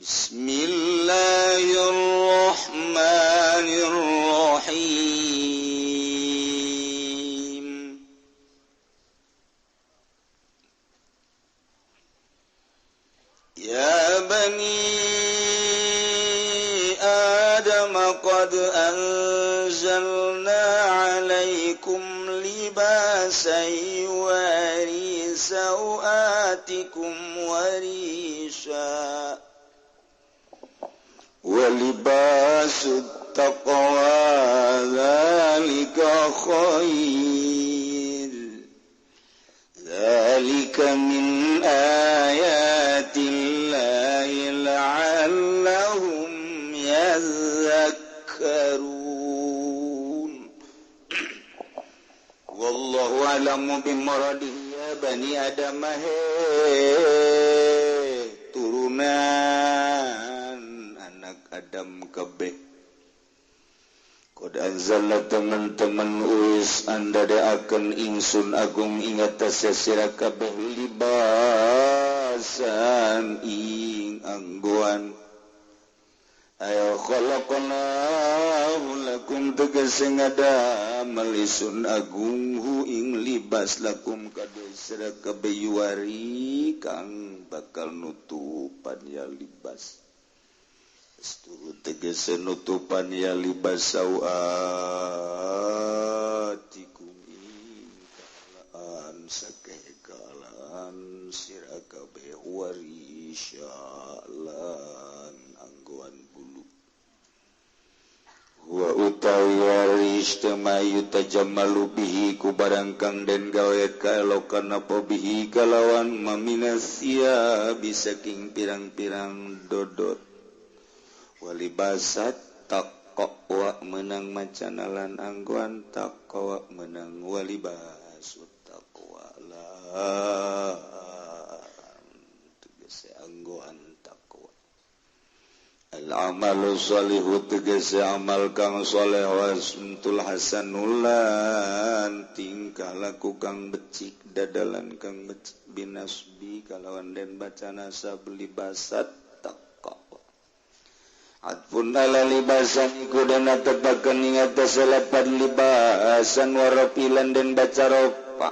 Bismillahirrahmanirrahim. Ya bani Adam qad anzalna alaikum libasan yuwari sawatikum warisha ولباس التقوى ذلك خير ذلك من آيات الله لعلهم يذكرون. والله أعلم بمراده يا بني آدم turunan Adam kabeh qad anzalna teman-teman uis andadaakeun ingsun agung ing atas sira kabeh libasan ing anggoan ayo khalaqnahu lakum tegese ngadamel isun agung hu ing libas lakum kabeh sira kabeh yuwari kang bakal nutupan ya libas. Asturu tegese nutupan ya libas sawatikum ing kalaan sakeh kalaan sira kabeh warisya lan anggoan bulu wa utawi waris tamayu tajammalu bihi ku barang kang den gawe kaelokan apa bihi kalawan maminasia bisa king pirang-pirang dodot walibasat taqwa menang macanalan anggoan taqwa menang walibasut taqwa lan tegese anggoan taqwa al amalu sholihu tegese amal kang soleh wasmtul hasanulan tingkah laku kang becik dadalan kang becik binasbi kalawan den baca nasab libasat Atfun ala libasan iku dan tepakan ing atas lapan libasan warapilan dan baca ropa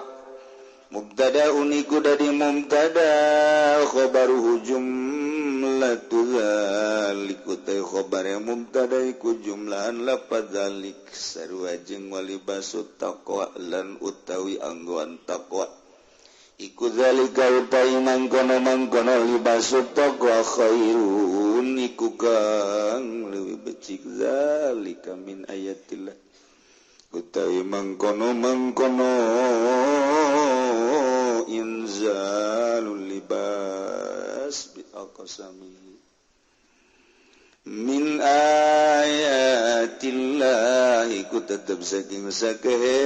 mubtada uniku dadi mubtada khobaruhu jumlatu dzalik utai khobare mubtada iku jumlahan lafaz dzalik sarua jeung walibasut taqwa lan utawi anggoan taqwa iku dzalika utai mangkono-mangkono libasut taqwa khairun iku kang leuwih becik zalika min ayatillah utawi mangkono-mangkono inzalul libas bi aqsami min ayatillah iku tetep saking sakehe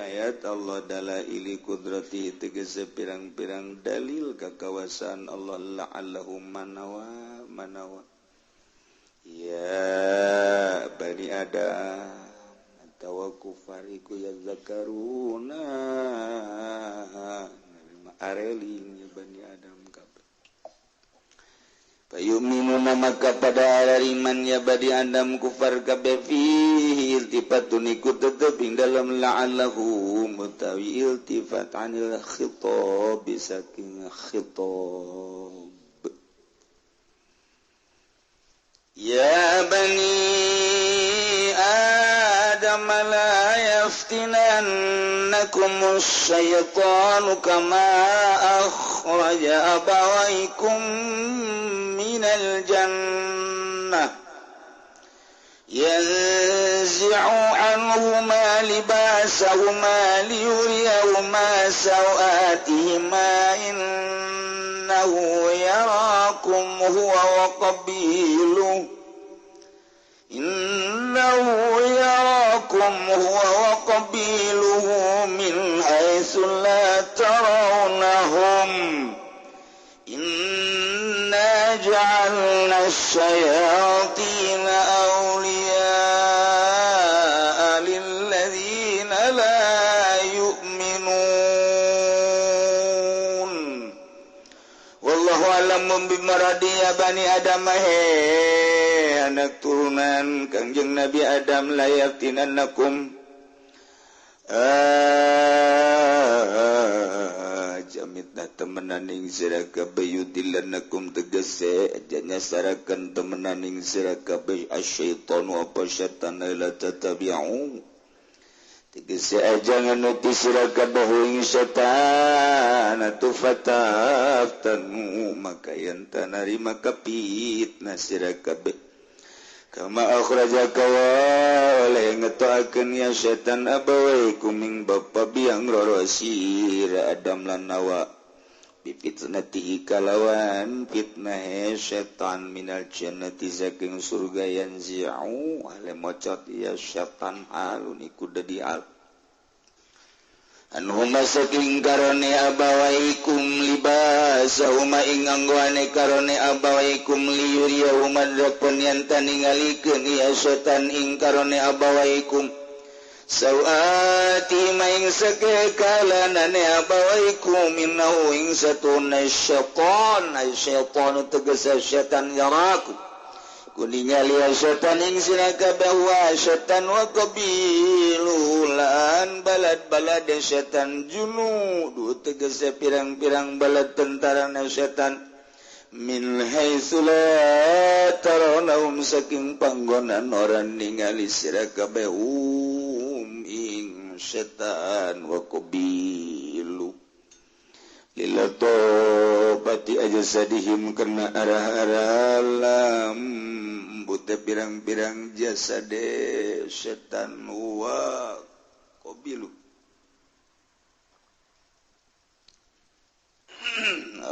ayat Allah dalaili kudrati tegese pirang-pirang dalil kakawasan Allah la'allahum manawa manawa ya bani Adam atawa kufar iku yazakaruna areling ya bani Adam kabeh fayu'minuna maka pada iman ya bani Adam kufar kabeh fihi iltifatun iku tetep ing dalam la'allahu mutawi iltifat anil khitab saking khitab ya bani Adam la yaftinannakum asy-syaitanu kama akhraja abawaykum minal jannah yanzi'u anhuma libasahuma liyuriyahuma sawatihima innahu yarakum huwa wa qabiluhu innahu yarakum huwa wa qabiluhu min haitsu la tarawnahum inna ja'alna asy-syayatina awliya'a lilladzina la yu'minun Wallahu alam bimaradi ya bani Adam he anak turunan Kangjeng Nabi Adam la yaftinannakum jamitna temenaning sira kabeh yudillanakum tegese janya sarakan temenaning sira kabeh asyaitanu apa syaitan la tatabi'u tegese aja nganuti sira kabeh ing setan atuh fataftanu maka yen tanarima kapitna sira kabeh kama akhrajaka wa oleh ngetoakeun ya setan abawaikum ing bapa biang roro sira Adam lan Hawa bifitnatihi kalawan fitnah setan minal jannati saking surga yanzi'u ale mocot ya setan alun iku dadi al anhuma saking karone abawaikum libasahuma ing anggoane karone abawaikum liyuriyahuma dapun yen taningalikeun ya setan ing karone abawaikum sawati maing sakalanane abawaikum innahu ing satuna syaitan ay syaitan tegese setan yaraku kuningali setan ing sira kabeh wa setan wa qabilu lan balad-balad setan junud tegese pirang-pirang balad tentarane setan min haitsu la tarawnahum saking panggonan ora ningali sira kabeh ing setan wa qabilu lilatobati ajsadihim karena arah-arah lambut pirang-pirang jasade setan wa qabilu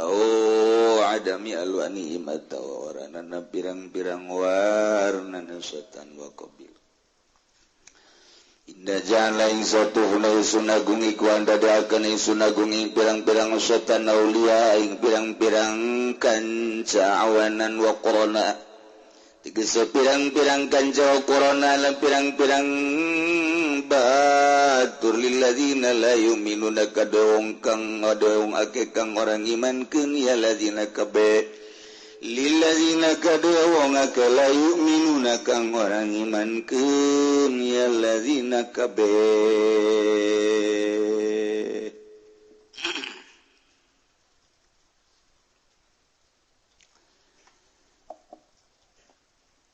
oh adami alwanihim atawa waranana pirang-pirang warnana setan wa qabilu Inna ja'ala ing satuhuna isun agung iku andadakeun isun agung ing pirang-pirang setan aulia ing pirang-pirang kanca awanan wa qurana tegese pirang-pirang kanca wa qurana lan pirang-pirang batur lilladzina la yu'minuna kadong kang ngadong ake kang orang imankeun ya ladzina kabe lilladzina kadawong ake la yu'minuna kang orang imankeun ya ladzina kabe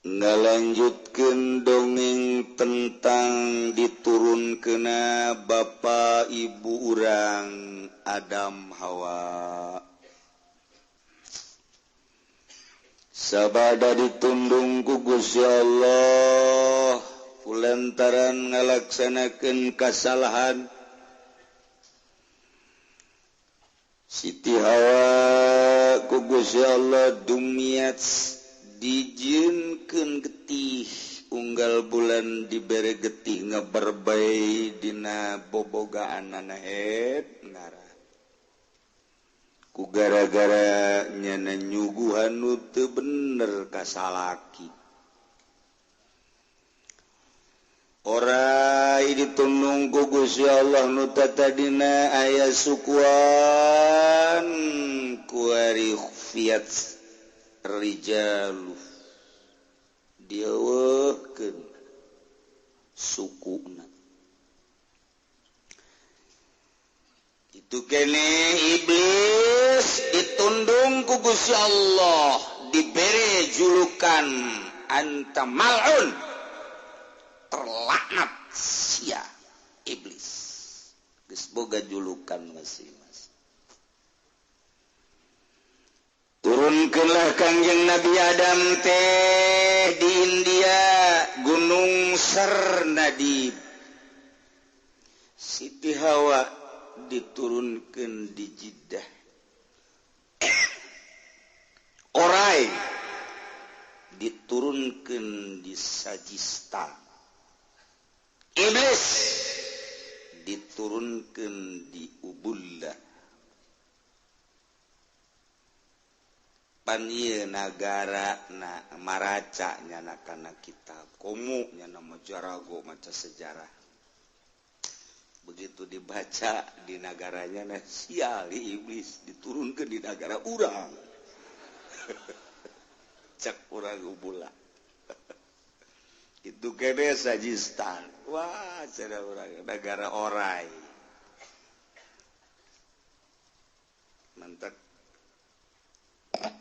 ngalanjutkeun dongeng tentang diturunkeuna bapa ibu urang Adam Hawa. Sabada ditundung ku Gusti Allah kulantaran ngalaksanakeun kasalahan Siti Hawa ku Gusti Allah dumiat dijieunkeun getih unggal bulan dibere getih ngaberbai dina bobogaanana het ngarah ku gara-gara nyana nyuguhan nu teu bener ka salaki orai ditundung ku Gusti Allah nu tatadina aya sukuan kuari fiat rijalu dieuweuhkeun sukuna itu kene iblis ditundung ku Gusti Allah dibere julukan anta mal'un terlaknat sia iblis geus boga julukan masing-masing. Turunkeunlah Kangjeng Nabi Adam teh di India Gunung Sarnadib. Siti Hawa diturunkeun di Jeddah. Orai diturunkeun di Sajistan. Iblis diturunkeun di Ubullah. Pan ieu nagara na maraca nyana kana kitab komo nyana mah jarago maca sejarah. Begitu dibaca di negaranya nah sial iblis diturunkan di negara urang. Cek urang ubula. Itu kene Sajistan. Wah, cara urang negara orai. Mantap.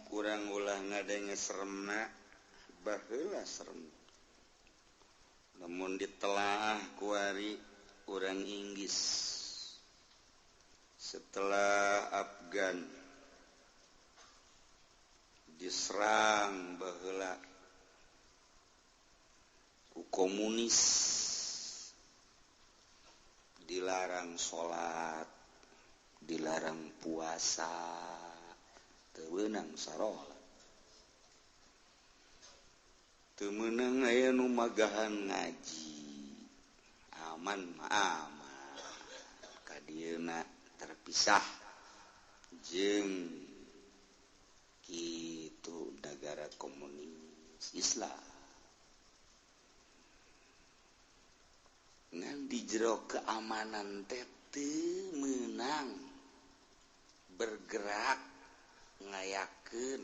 Kurang ulah ngadenge seremna, baheula serem. Namun ditelaah kuari orang Inggris setelah Afgan diserang baheula ku komunis, dilarang salat, dilarang puasa, teu meunang sarolat, teu meunang aya nu magahan ngaji. Aman aman kadieuna terpisah jeung kitu negara komunis Islam. Ngan di jero keamanan teh teu meunang bergerak ngayakeun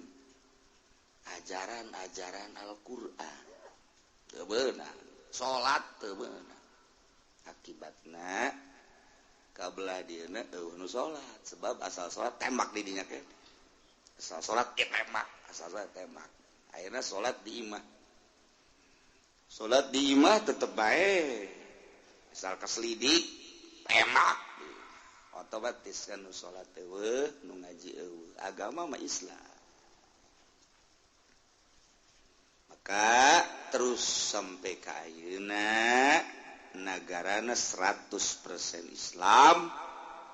ajaran-ajaran Al-Qur'an. Teu meunang salat teu meunang. Akibatna kabelah dieuna eueuh nu salat, sebab asal salat tembak di dinya ke. Asal salat tembak, asal salat tembak. Akhirna salat di imah. Salat di imah tetep bae. Asal kaselidik tembak. Otomatis kan nu salat eueuh, nu ngaji eueuh. Agama mah Islam. Maka terus sampai ka ayeuna nagarana 100% Islam,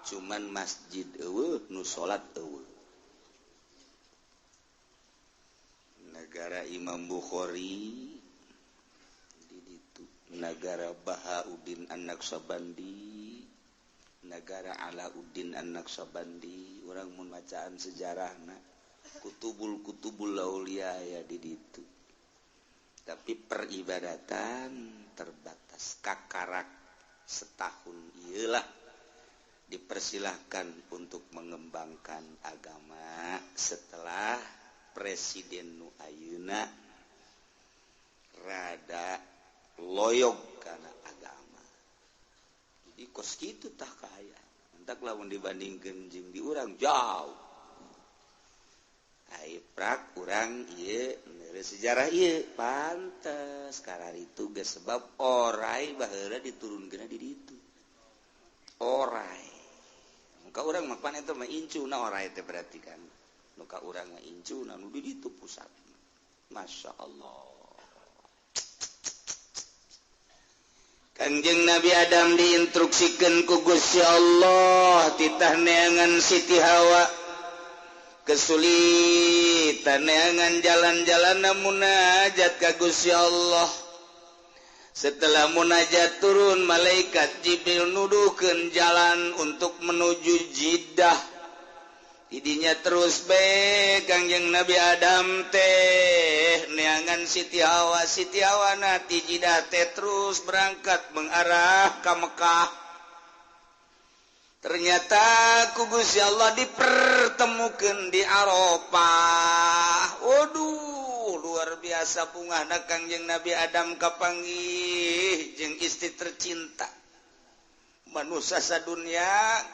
cuman masjid eueuh nu salat eueuh. Negara Imam Bukhari di ditu, negara Bahauddin An-Naqsyabandi, negara Alauddin An-Naqsyabandi, urang mun macaan sejarahna kutubul-kutubul aulia ya di ditu. Tapi peribadatan terbatas, kakarak setahun iyalah dipersilahkan untuk mengembangkan agama setelah Presiden nu ayeuna rada loyog kana agama. Jadi kos kitu tah kaaya. Entak lamun dibandingkeun jeung di urang jauh. Ai prak urang ieu mere sejarah ieu pantes kararitu geus sebab orai baheula diturunkeun di ditu. Orai. Muka urang mah pan eta mah incuna orai teh berarti kan. Muka urang mah incuna nu di ditu pusat. Masya Allah. Kanjeng Nabi Adam diinstruksikeun ku Gusti Allah titah neangan Siti Hawa. Kesulitan neangan jalan-jalan munajat ka Gusti Allah. Setelah munajat turun malaikat Jibril nuduhkeun jalan untuk menuju Jeddah. Didinya terus be Kangjeng Nabi Adam teh neangan Siti Hawa, Siti Hawa na ti Jeddah teh terus berangkat mengarah ka Mekah. Ternyata ku Gusti Allah dipertemukan di Arafah. Waduh, luar biasa bungahna Kangjeng Nabi Adam kapanggih jeung istri tercinta. Manusia sadunya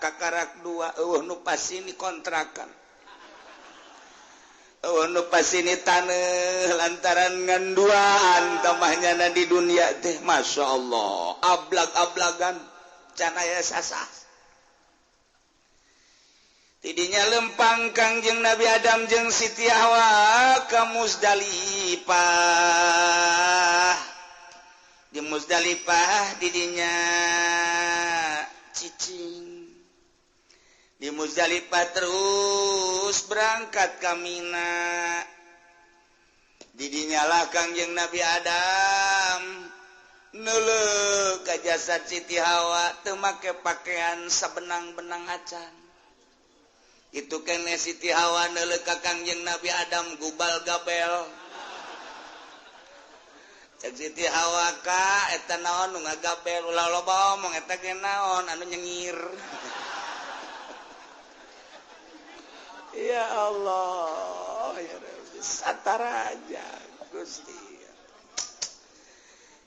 kakarak dua eueuh nu pasini kontrakan. Eueuh nu pasini taneuh lantaran ngan duaan tamahnyana di dunia teh Masya Allah. Ablag-ablagan can aya sasah. Tidinya lempang Kangjeng Nabi Adam jeung Siti Hawa ka Muzdalifah. Di Muzdalifah didinya cicing. Di Muzdalifah terus berangkat ka Mina. Didinya lah Kangjeng Nabi Adam neuleuh ka jasad Siti Hawa teu make pakaian sabenang-benang acan. Itu kene Siti Hawa neuleuh ka Kangjeng Nabi Adam gubal gabel. Cek Siti Hawa ka eta naon nu ngagabel ulah loba omong eta ge naon anu nyengir. Ya Allah, ya Rabbi, sataraja Gusti.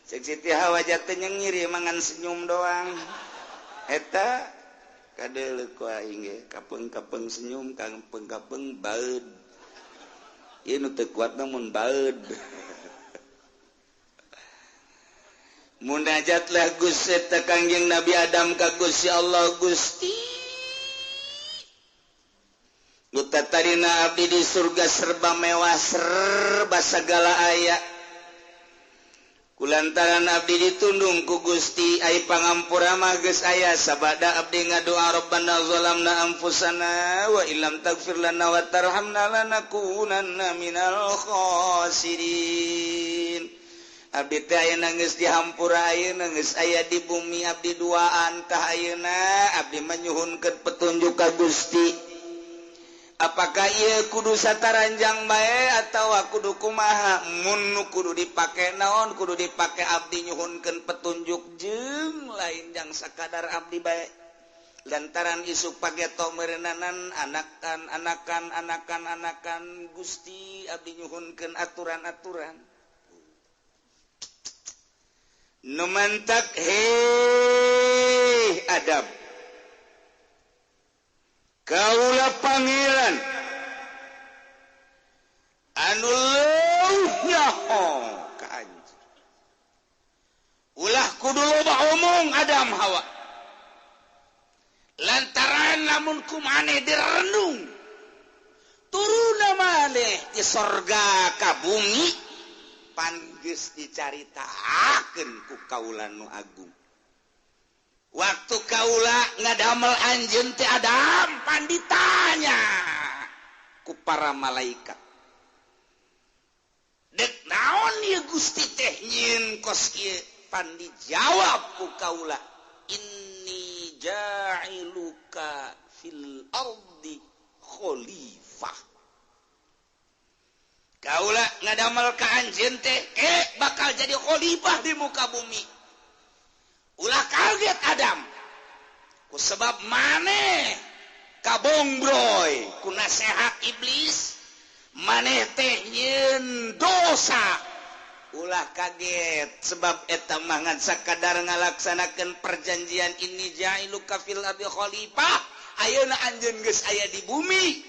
Cek Siti Hawa jatuh nyengir ya mangan senyum doang. Eta kadeuleuh ku aing ge kapeung-kapeung senyum kapeung-kapeung baeud. Ieu nu teu kuat mun baeud. Munajatlah Gusti eta Kangjeng Nabi Adam ka Gusti Allah, Gusti nu tatarina abdi di surga serba mewah serba sagala aya. Kulantaran abdi ditundung ku Gusti ai pangampura mah geus aya sabada abdi ngadoa Rabbana zalamna anfusana wa illam taghfir lana wa tarhamna lanakunanna minal khasirin. Abdi teh ayeuna geus dihampura ayeuna geus aya di bumi abdi duaan tah ayeuna abdi manyuhunkeun petunjuk ka Gusti. Apakah ieu kudu sataranjang bae atawa kudu kumaha? Mun nu kudu dipake naon kudu dipake abdi nyuhunkeun petunjuk jeung lain jang sakadar abdi bae. Lantaran isuk pageto meureunnanan anakan anakan anakan anakan Gusti abdi nyuhunkeun aturan-aturan. Nu mantak heh adab kaula pangeran anu leuwih nyaho ka anjeun. Ulah kudu loba omong Adam Hawa. Lantaran lamun ku maneh direnung turuna maneh di sorga ka bumi pan geus dicaritakeun ku kaula nu agung. Waktu kaula ngadamel anjeun teh Adam pan ditanya ku para malaikat. Dek naon ieu Gusti teh nyieun kos ieu? Pan dijawab ku kaula, inni ja'iluka fil ardi khalifah. Kaula ngadamel ka anjeun teh bakal jadi khalifah di muka bumi. Ulah kaget Adam ku sebab maneh kabongbroy ku nasehat iblis maneh teh nyieun dosa. Ulah kaget sebab eta mah ngan sakadar ngalaksanakeun perjanjian inni ja'iluka fil ardi khalifah. Ayeuna anjeun geus aya di bumi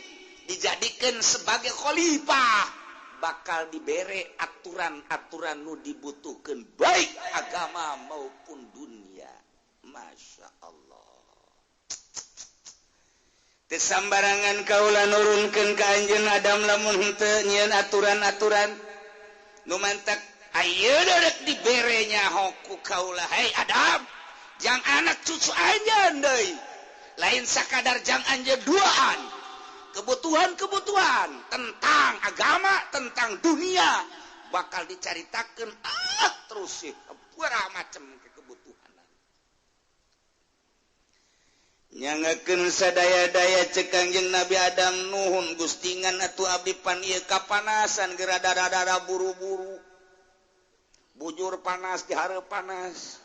dijadikeun sebagai khalifah, bakal dibere aturan-aturan nu dibutuhkeun baik agama maupun dunia. Masya Allah. Teu sambarangan kaula nurunkeun ka anjeun Adam lamun henteu nyieun aturan-aturan nu mantak ayeuna rek dibere nyaho ku kaula. Hei Adam, jang anak cucu anjeun deui, lain sakadar jang anjeun duaan. Kebutuhan-kebutuhan tentang agama, tentang dunia bakal dicaritakeun terus sih sabaraha macam kebutuhan. Nyangakeun sadaya-daya cek Kangjeng Nabi Adam, nuhun Gustingan atuh abdi pan ieu kapanasan geura dada-dada buru-buru. Bujur panas dihareup panas.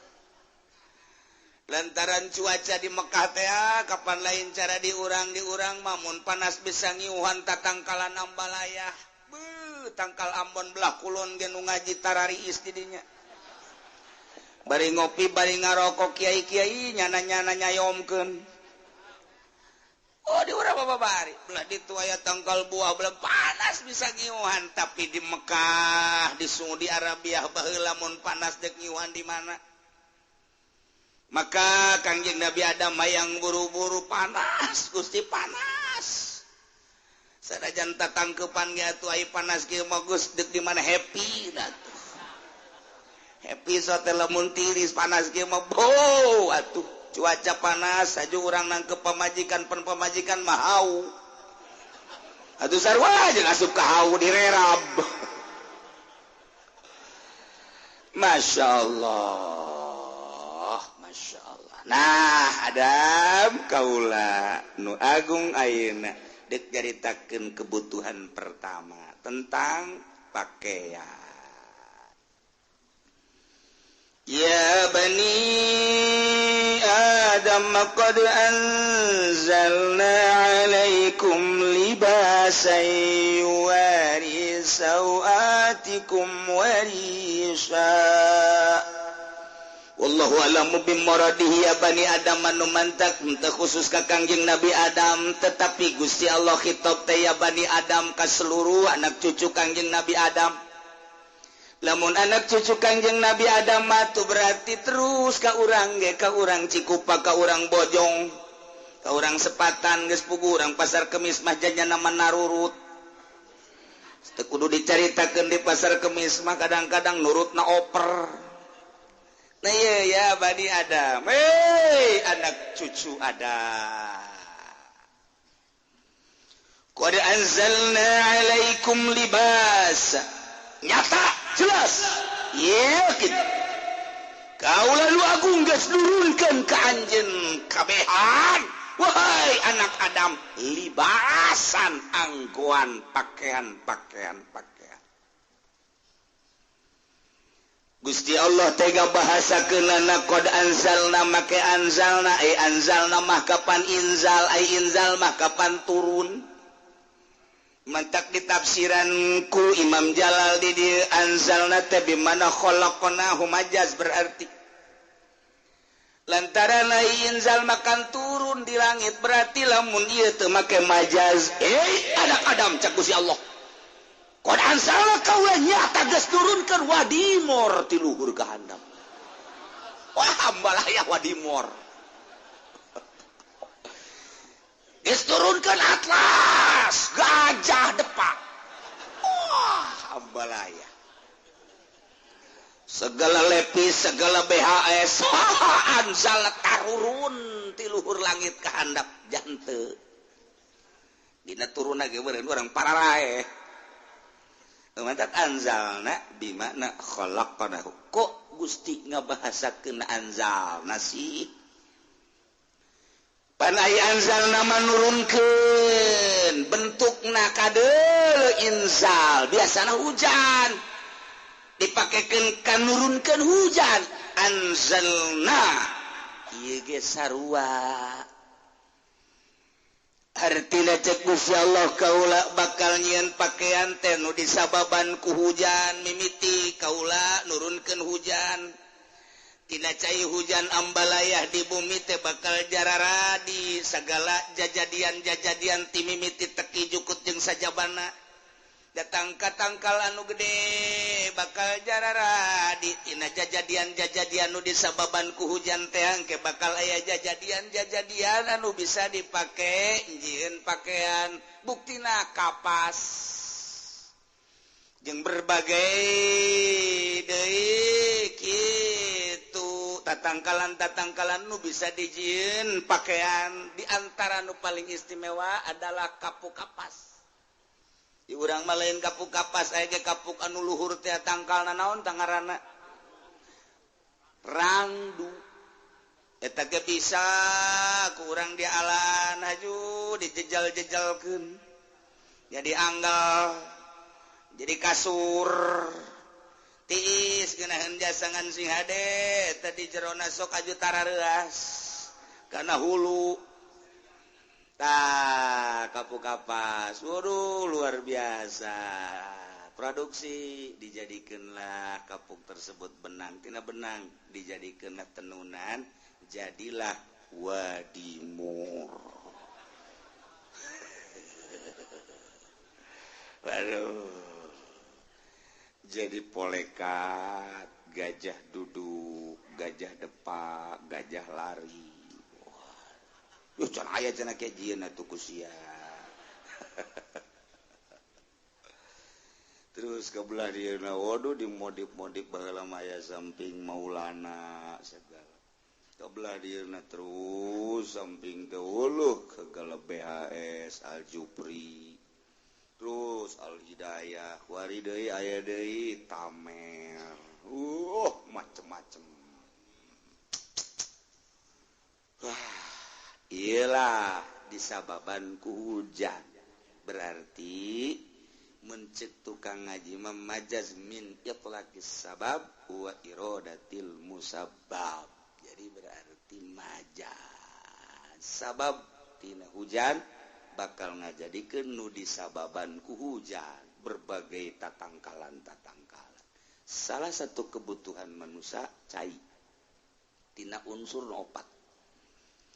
Lantaran cuaca di Mekah teh kapan lain cara diurang-diurang mamun panas bisa ngiuhan tatangkalan ambalayah. Beuh, tangkal Ambon belah kulon ge nu ngaji tarariis di dinya. Bari ngopi bari ngarokok kiai-kiai nyana-nyana nyayomkeun. Oh di urang apa bari belah ditu aya tangkal buah belah panas bisa ngiuhan, tapi di Mekah di Saudi Arabia baheula mun panas deuk ngiuhan di mana? Maka Kangjeng Nabi Adam hayang buru-buru panas, Gusti panas. Sanajan tatangkepan ge atuh ai panas kieu mah geus deuk di mana happy atuh. Happy sote lamun tiris panas kieu mah beuh atuh. Cuaca panas aju urang nangkep pamajikan pen pamajikan mah hau. Atuh sarua jeung asup ka hau direrab. Masya Allah. Masya Allah. Nah Adam kaula nu agung ayeuna deuk nyaritakeun kebutuhan pertama tentang pakaian. Ya bani Adam qad anzalna alaikum libasan yuwari sawatikum warisha. Wallahu a'lamu bimuradihi. Ya bani Adam anu mantak teu khusus ka Kangjeng Nabi Adam, tetapi Gusti Allah khitab teh ya bani Adam ka seluruh anak cucu Kangjeng Nabi Adam. Lamun anak cucu Kangjeng Nabi Adam mah tuh berarti terus ka urang ge, ka urang Cikupa, ka urang Bojong, ka urang Sepatan geus puguh urang Pasar Kemis mah jajana mah narurut. Teu kudu dicaritakeun di Pasar Kemis mah kadang-kadang nurutna oper. Nah iya ya bani Adam, hei anak cucu Adam. Qad anzalna alaikum libas. Nyata jelas yakin kaula nu agung geus nurunkeun ka anjeun kabehan wahai anak Adam libasan anggoan pakaian pakaian pakaian. Gusti Allah tega bahasakeunana qad anzalna make anzalna ai anzalna mah kapan inzal ai inzal mah kapan turun. Mantak ditafsiranku Imam Jalal di dieu anzalna teh bimana khalaqnahu majaz berarti lantaran ai inzal makan turun di langit berarti lamun ieu teu make majaz anak Adam cak Gusti Allah qad anzalna kaula nyata geus nurunkeun wadimor ti luhur ka handap. Wah ambalaya wadimor geus turunkeun atlas gajah depak. Wah ambalaya segala lepis segala BHS anzal tarurun ti luhur langit ka handap jante dina turunna ge beureun urang pararaeh. Mantak anzalna bimakna khalaqnahu. Kok Gusti ngabahasakeun anzalna sih? Pan ai anzalna manurunkeun bentukna kadeul inzal biasana hujan dipakekeun ka nurunkeun hujan anzalna ieu ge sarua. Artina cek Gusti Allah kaula bakal nyieun pakaian teh nu disababan ku hujan mimiti kaula nurunkeun hujan tina cai hujan ambalayah di bumi teh bakal jararadi sagala jajadian-jajadian ti mimiti teki jukut jeung sajabana datang ka tangkal anu gede bakal jararadi tina jajadian-jajadian nu disababan ku hujan teh angke bakal aya jajadian-jajadian anu bisa dipake nyieun pakaian buktina kapas jeung berbagai deui kitu tatangkalan-tatangkalan nu bisa dijieun pakaian di antara nu paling istimewa adalah kapuk kapas. Di urang mah lain kapuk kapas aya ge kapuk anu luhur teh tangkalna naon tangarana rangdu eta ge bisa ku urang dialaan haju dijejal-jejalkeun jadi anggal jadi kasur tiis geunaheun jasangan sing hade tadi jerona sok aju tarareuas kana hulu. Tah kapuk kapas waduh luar biasa produksi dijadikanlah kapuk tersebut benang tina benang dijadikanlah tenunan jadilah wadimur. Waduh jadi polekat gajah duduk gajah depak gajah lari. Duh, can aya cenah ke jieun atuh ku sia. Terus ke belah dieuna waduh dimodif-modif baheula mah aya samping Maulana segala. Ke belah dieuna terus samping teh uluh segala BHS Al Jupri. Terus Al Hidayah, wari deui aya deui Tamer. Macem-macem. Wah. Iyalah disababan ku hujan berarti Mencek tukang ngaji memajaz min itlaqis sabab wa iradatil musabbab. Jadi berarti majaz sabab tina hujan bakal ngajadikeun nu disababan ku hujan berbagai tatangkalan-tatangkalan. Salah satu kebutuhan manusia cai tina unsur opat.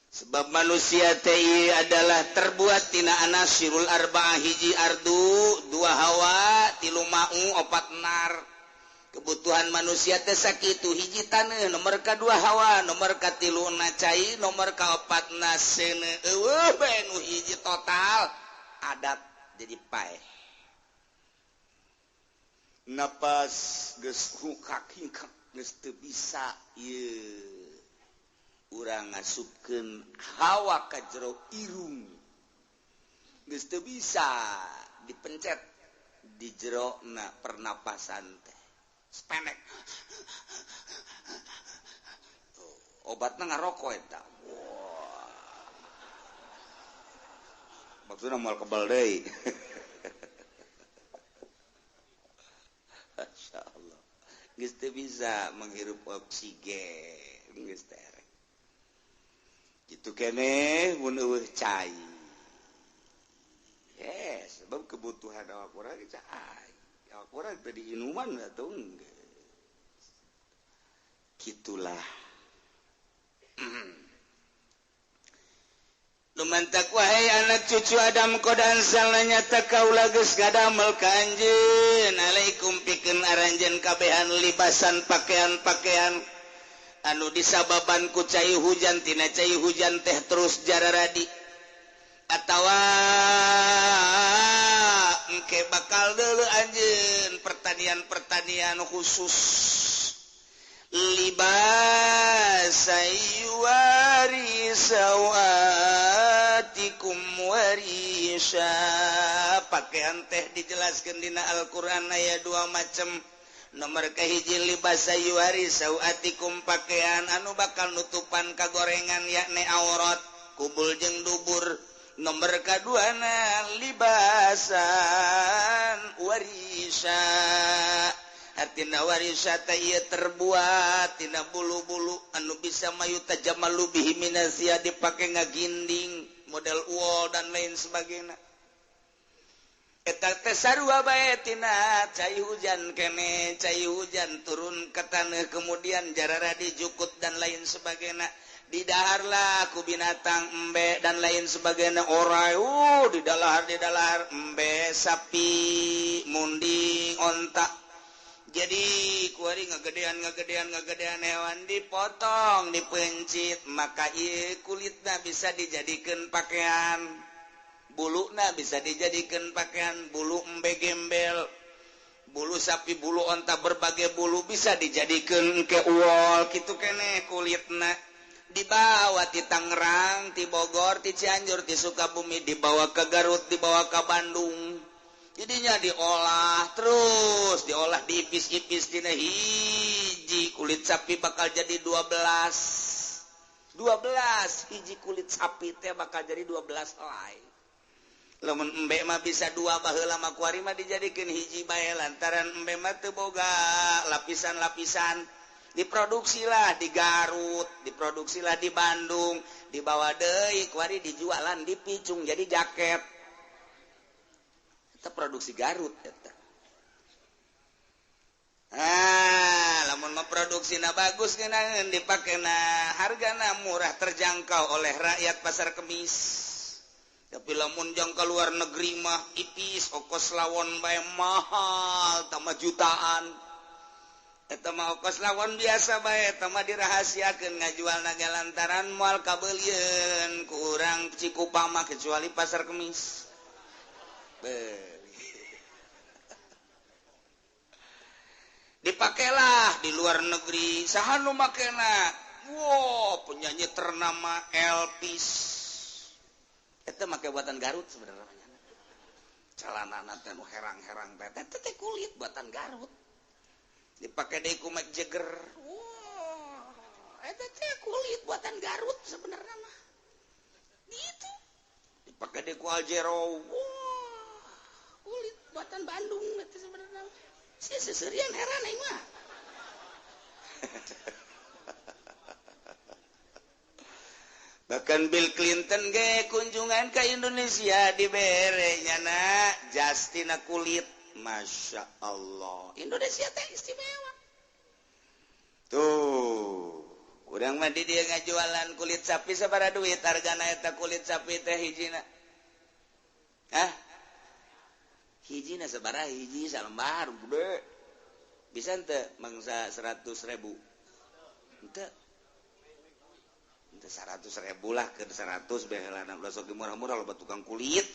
Sebab manusia teh adalah terbuat tina anasirul arba'ah, hiji ardu, dua hawa, tilu ma'u, opat nar. Kebutuhan manusia teh sakitu, hiji taneuh, nomor kadua hawa, nomor katilu na cai, nomor kaopat na seuneu. Eueuh bae nu hiji total adat jadi paeh. Napas geus hukak-hingkak geus teu bisa ieu. Urang ngasupkeun hawa ka jero irung geus teu bisa dipencet di jero na pernapasan teh sepenek. Obatna ngarokok eta. Wah, maksudna moal kebal deui. Masyaallah, geus teu bisa menghirup oksigen geus teh. Gitu keneh mun eueuh cai. Yes, sebab kebutuhan awak urang cai. Awak urang teh diinuman atuh geus. Kitulah. Lumantak wahai anak cucu Adam qad anzalna nyata kaula geus ngadamel ka anjeun alaikum pikeun aranjeun kabehan libasan pakaian-pakaian anu disababan ku cai hujan tina cai hujan teh terus jararadi atawa engke bakal deuleu anjeun pertanian-pertanian khusus libas yuwari sawatikum warisha. Pakaian teh dijelaskeun dina Al-Qur'an aya dua macam. Nomor kahiji libasa yuwari sawatikum pakaian anu bakal nutupan kagorengan yakni aurat kubul jeung dubur. Nomor kaduana libasan warisa, artina warisa teh ieu terbuat tina bulu-bulu anu bisa mayu tajamalu bihi minasia dipake ngaginding model wol dan lain sebagainya. Eta teh sarua bae tina cai hujan kene, cai hujan turun ke taneuh kemudian jarara dijukut dan lain sebagainya. Didaharlah ku binatang embe dan lain sebagainya. Orai didalahar embe, sapi, munding, onta. Jadi kuari ngagedean hewan dipotong, dipencit, maka ieu kulitna bisa dijadikeun pakaian. Buluna bisa dijadikan pakaian, bulu embe gembel, bulu sapi, bulu onta, berbagai bulu bisa dijadikan ke wol kitu keneh kulitna. Dibawa ti Tangerang, ti Bogor, ti Cianjur, ti Sukabumi, dibawa ke Garut, dibawa ke Bandung. Jadinya diolah terus, diolah diipis-ipis dina hiji kulit sapi bakal jadi 12. 12 hiji kulit sapi teh bakal jadi 12 helai. Lamun embe mah bisa dua baheula mah kuari mah dijadikeun hiji bae lantaran embe mah teu boga lapisan-lapisan. Diproduksilah di Garut, diproduksilah di Bandung, dibawa deui kuari dijualan dipicung jadi jaket. Eta produksi Garut eta. Ah, lamun mah produksina bagus ngeunaheun dipakena hargana murah terjangkau oleh rakyat pasar kemis. Tapi lamun jang keluar negeri mah ipis ongkos lawon bae mahal tambah jutaan. Eta mah ongkos lawon biasa bae eta mah dirahasiakeun ngajualna ge lantaran moal kabeulieun ku urang Cikupa mah kecuali pasar kemis. Dipakailah di luar negeri saha nu makena? Wow, penyanyi ternama Elvis. Eta make buatan Garut sebenarnya. Celanana teh nu herang-herang teh teh kulit buatan Garut. Dipake deui ku Mick Jagger. Wah, eta teh kulit buatan Garut sebenarnya mah. Gitu. Dipake deui ku Aljero. Wah, kulit buatan Bandung eta sebenarnya. Sia seserian heran aing mah. Bahkan Bill Clinton ge kunjungan ke Indonesia dibere nyana jastina kulit. Masya Allah, Indonesia teh istimewa. Tuh, urang mah di dieu ngajualan kulit sapi sabaraha duit hargana eta kulit sapi teh hijina? Hah? Hijina sabaraha hiji salembar gede. Bisa henteu mangsa 100.000? Henteu. 100.000 lah ke 100 behelana ulah sok murah-murah loba tukang kulit.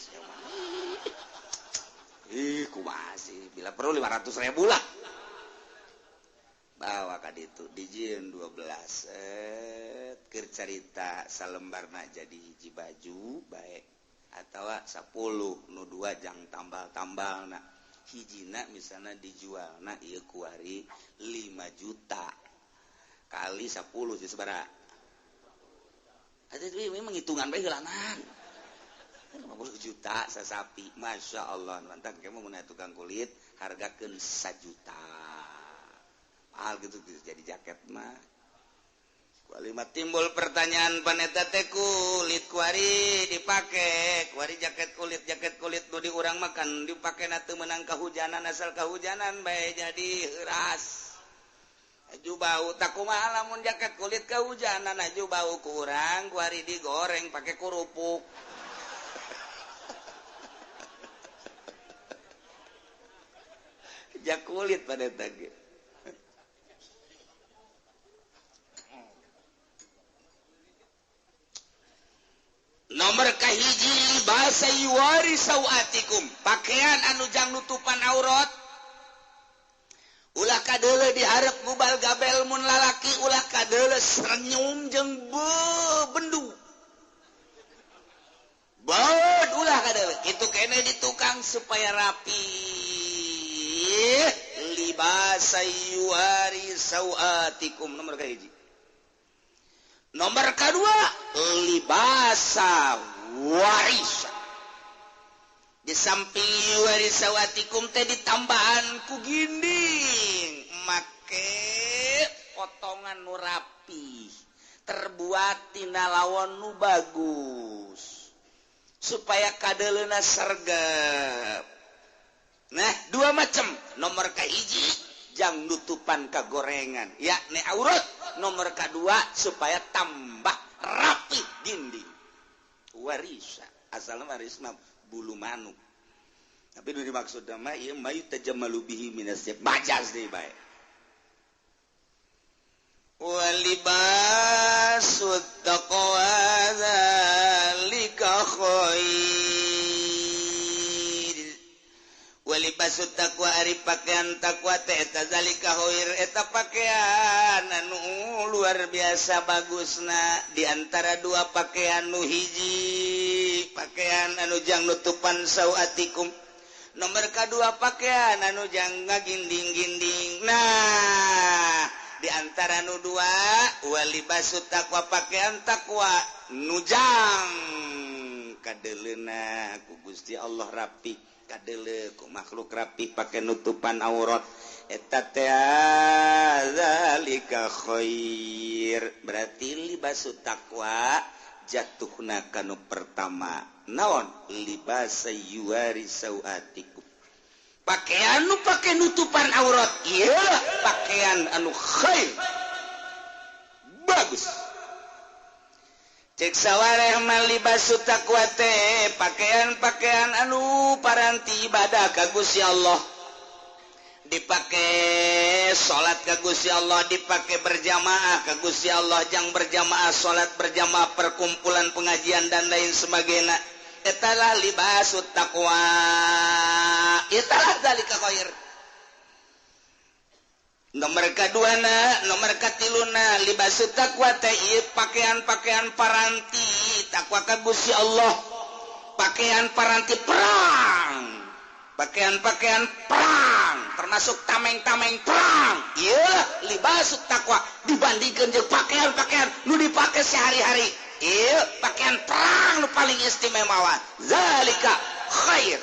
Ih, kumaha sih? Bila perlu 500.000 lah. Bawa ka ditu dijieun 12 keur carita salembarna jadi hiji baju bae atawa 10 nu 2 jang tambal-tambalna. Hijina misalna dijualna ieu kuari 5 juta kali 10 sih sabaraha? Ada memang hitungan bae heulanan. 50 juta sasapi. Masya Allah, mantap kamu mun tukang kulit hargakeun 1 juta. Mahal gitu jadi jaket mah. Kualima timbul pertanyaan paneta teh kulit kuari dipake, kuari jaket kulit nu di urang makan dipake na teu meunang kahujanan asal kahujanan bae jadi heuras. Aju bau tak kumaha lamun jaket kulit kehujanan aju bau kurang kuari digoreng pakai kerupuk. Jak kulit pada tadi. Nomor kahiji bahasa yuwari sawatikum, pakaian anu jang nutupan aurat. Ulah kadeule diharep gubal gabel mun lalaki ulah kadeule senyum jeung bendu. Baud ulah kadeule kitu kene di tukang supaya rapi. Libasa yuwari sawatikum nomor kahiji. Nomor kedua libasa warisa. Di samping yuwari sawatikum teh ditambahan ku ginding make potongan nu rapi terbuat tina lawon nu bagus supaya kadeleuna sergep. Nah, dua macam. Nomor kahiji jang nutupan kagorengan yakni aurat. Nomor kedua supaya tambah rapi dinding. Warisa asalna waris mah bulu manuk. Tapi nu dimaksud mah ieu mayu tajammalu bihi minas majas deui bae. Walibasut taqwa zalika khair. Walibasut taqwa ari pakaian takwa teh eta zalika khair eta pakaian anu luar biasa bagusna di antara dua pakaian nu hiji pakaian anu jang nutupan sawatikum, nomor kadua pakaian anu jang ngaginding-ginding. Nah, di antara nu dua walibasut taqwa pakaian takwa nu jang kadeleuna ku Gusti Allah rapi, kadele ku makhluk rapi pakai nutupan aurat eta teh zalika khair. Berarti libasut takwa jatuhna kanu pertama naon libasa yuwari sawatikum, pakaian nu pake nutupan aurat ieu pakaian anu khair bagus. Cek sawareh mah libasu taqwa teh pakaian-pakaian anu paranti ibadah ka Gusti Allah, dipake salat ka Gusti Allah, dipake berjamaah ka Gusti Allah, jang berjamaah salat berjamaah perkumpulan pengajian dan lain sebagainya. Etalah libasut taqwa, etalah zalika khair. Nomor kaduana, nomor katiluna libasut taqwa teh ieu pakaian-pakaian paranti takwa ka Gusti Allah, pakaian paranti perang, pakaian-pakaian perang termasuk tameng-tameng perang. Ieu libasut takwa dibandingkeun jeung pakaian-pakaian nu dipake sehari-hari. Ieu pakaian perang nu paling istimewa. Zalika khair.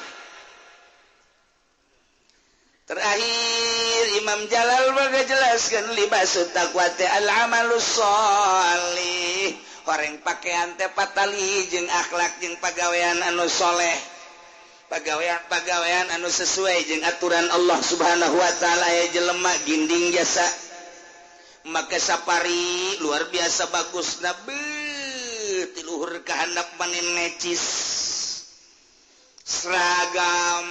Terakhir Imam Jalal jelaskan libasut taqwa teh al amalus sholih. Horeng pakaian teh patali jeung akhlak jeung pagawean anu soleh. Pagawean-pagawean anu sesuai jeung aturan Allah Subhanahu wa taala ya jelema ginding jasa. Maka sapari luar biasa bagus nabi tiluhur ka handap manin necis. Seragam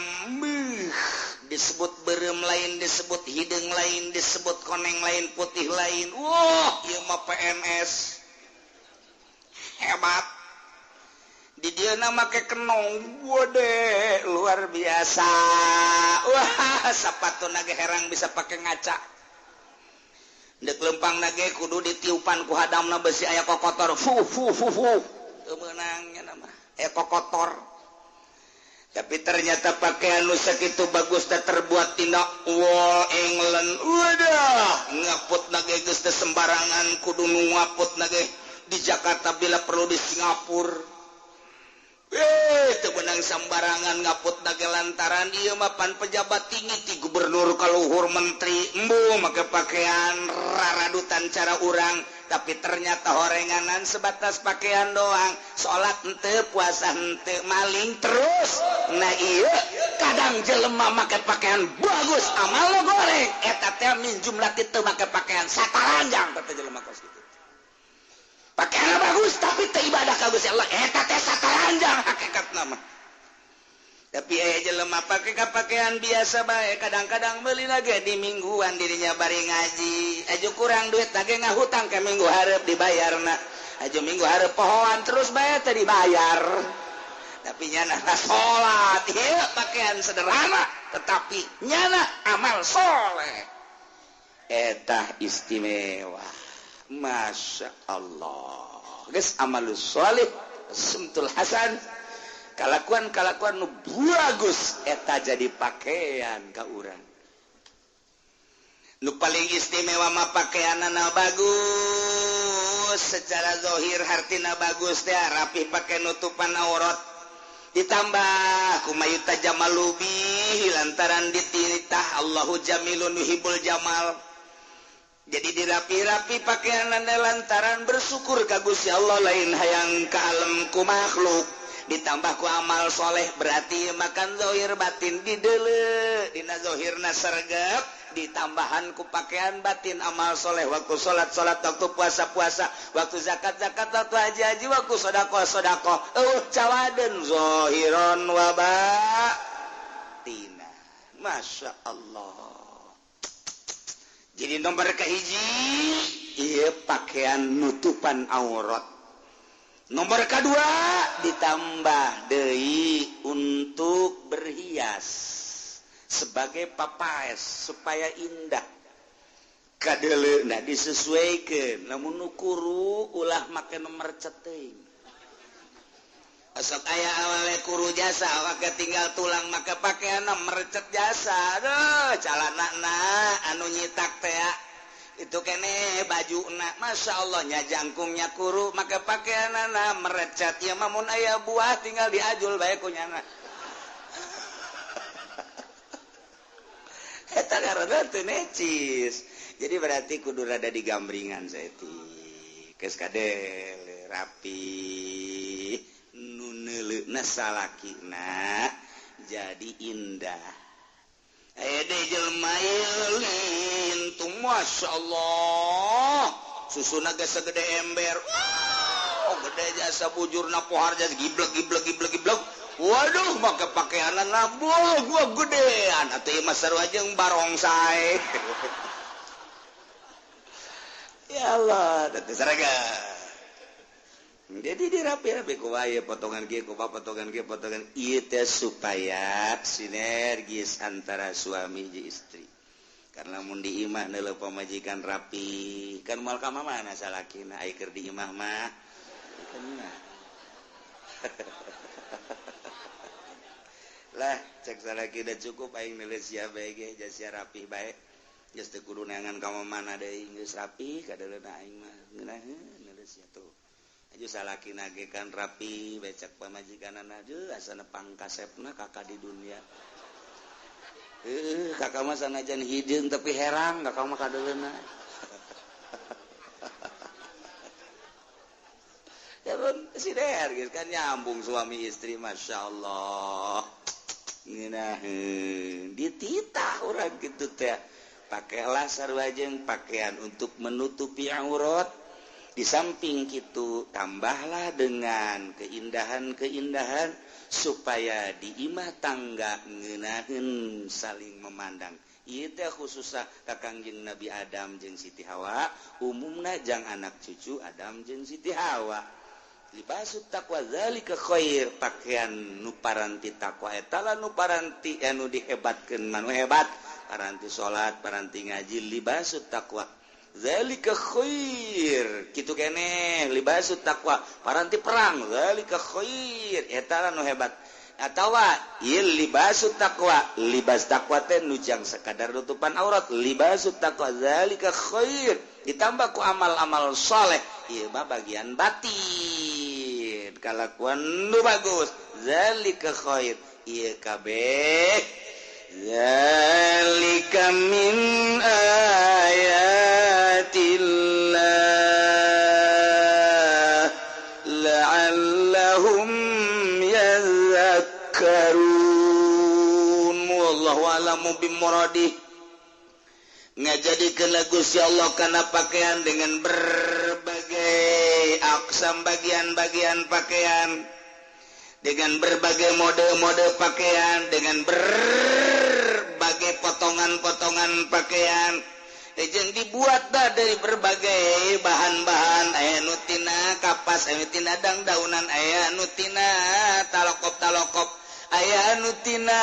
disebut berem lain, disebut hidung lain, disebut koneng lain, putih lain. Wah, ieu mah PNS. Hebat. Di dieu make kenong, wode luar biasa. Wah, sapatu nage herang bisa pakai ngaca. Dek lempang nage kudu ditiupan ku hadamna besi aya kokotor. Fu fu fu fu. Teu meunang nya mah. Aya kokotor. Tapi ternyata pakaian nu sakitu bagus teh terbuat tina wol England. Wadah, ngaput nage geus teh sembarangan kudu nu ngaput nage di Jakarta bila perlu di Singapura. Teu meunang sembarangan ngaput nage lantaran ieu mah pan pejabat tinggi ti gubernur ka luhur menteri. Embu make pakaian raradutan cara urang, tapi ternyata horenganan sebatas pakaian doang. Salat henteu, puasa henteu, maling terus. Nah ieu kadang jelema make pakaian bagus amal goreng eta teh min jumlah teu make pakaian sataranjang teh jelema kos kitu. Pakaian bagus tapi teu ibadah ka Gusti Allah eta teh sataranjang hakikatna mah. Tapi aya jelema pake pakaian biasa bae, kadang-kadang meuli lagi di mingguan dirinya bari ngaji. Aju kurang duit lagi ngahutang ke minggu hareup dibayarna. Aju minggu hareup pohoan terus bae teh dibayar. Tapi nyana salat, ieu pakaian sederhana tetapi nyana amal soleh. Eta istimewa. Masya Allah. Geus amalus soleh, sumtul hasan. Kalakuan-kalakuan nu bagus eta jadi pakaian ka urang. Nu paling istimewa mah pakaianana bagus, secara zahir hartina bagus teh rapi pakai nutupan aurat. Ditambah kumayuta jamalubi lantaran dititah Allahu jamilun yuhibbul jamal. Jadi dirapi-rapi pakaianana lantaran bersyukur ka Gusti Allah lain hayang ka alam ku makhluk. Ditambah ku amal soleh berarti makan zohir batin didele dina zohirna sergap ditambahan ku pakaian batin amal soleh waktu salat salat waktu puasa puasa waktu zakat zakat waktu haji haji waktu sodakoh sodakoh cawaden zohiron wa batina. Masya Allah. Jadi nomor kahiji ieu pakaian nutupan aurat. Nomor kedua ditambah deui untuk berhias sebagai papaes supaya indah. Kadeleuna disesuaikeun lamun nu kuru ulah make nomor ceteuing. Asok aya awale kuru jasa awake tinggal tulang make pakaianna merecet jasa. Aduh calanana anu nyitak teh itu kene baju nak, masya Allah nya jangkungnya kuru maka pakaianana merecet ya mamun aya buah tinggal diajul bae ku nyana. Eta karena teu necis. Jadi berarti kudu rada digambringan saeutik. Geus kadel rapi nu neuleuna salakina jadi indah. Masya Allah susuna geus segede ember. Oh, gede jasa bujurna pohar jasa giblek giblek giblek giblek. Waduh make pakaianan labuh gua gedean atuh ieu mah sarua jeung barongsai. Ya Allah, teh saraga. Jadi dirapi-rapi ku wae potongan kieu ku potongan kieu potongan ieu teh supaya sinergis antara suami jeung istri. Karena mun di imah neuleuh pamajikan rapi, kan moal ka mamana salakina ai keur di imah mah. Lah cek salaki da cukup aing neuleuh sia bae ge sia rapi bae. Geus teu kudu neangan ka mamana deui geus rapi kadeuleuna aing mah ngeunaheun neuleuh sia tuh. Aju salakina ge kan rapi becek pamajikanana deui asana pangkasepna kakak di dunia. Kakak mah sanajan hideung tapi herang kakak mah kadeuleuna. Ya si der geus kan nyambung suami istri, Masya Allah. Ngeunaheun dititah urang kitu teh. Pakailah sarua jeung pakaian untuk menutupi aurat. Di samping kitu tambahlah dengan keindahan-keindahan supaya di imah tangga ngeunaheun saling memandang. Ieu teh khususna ka Kangjeng Nabi Adam jeung Siti Hawa, umumna jang anak cucu Adam jeung Siti Hawa. Libasut taqwa zalika khair, pakaian nu paranti takwa eta lah nu paranti anu dihebatkeun manu hebat, paranti salat, paranti ngaji, libasut taqwa zalika khair. Kitu keneh libasut taqwa, paranti perang zalika khair, eta lah nu hebat. Atawa ieu libasut taqwa, libas taqwa teh nu jang sakadar nutupan aurat, libasut taqwa zalika khair ditambah ku amal-amal saleh, ieu mah bagian batin kalakuan nu bagus, zalika khair ieu kabeh zalika min ayatillah la'allahum yadhakkarun. Wallahu a'lamu bimuradih. Ngajadikeun Gusti Allah kana pakaian dengan berbagai aksam bagian-bagian pakaian, dengan berbagai mode-mode pakaian, dengan berbagai potongan-potongan pakaian jeung dibuat dah dari berbagai bahan-bahan, aya nu tina kapas, aya nu tina dangdaunan, aya nu tina talokop-talokop, aya nu tina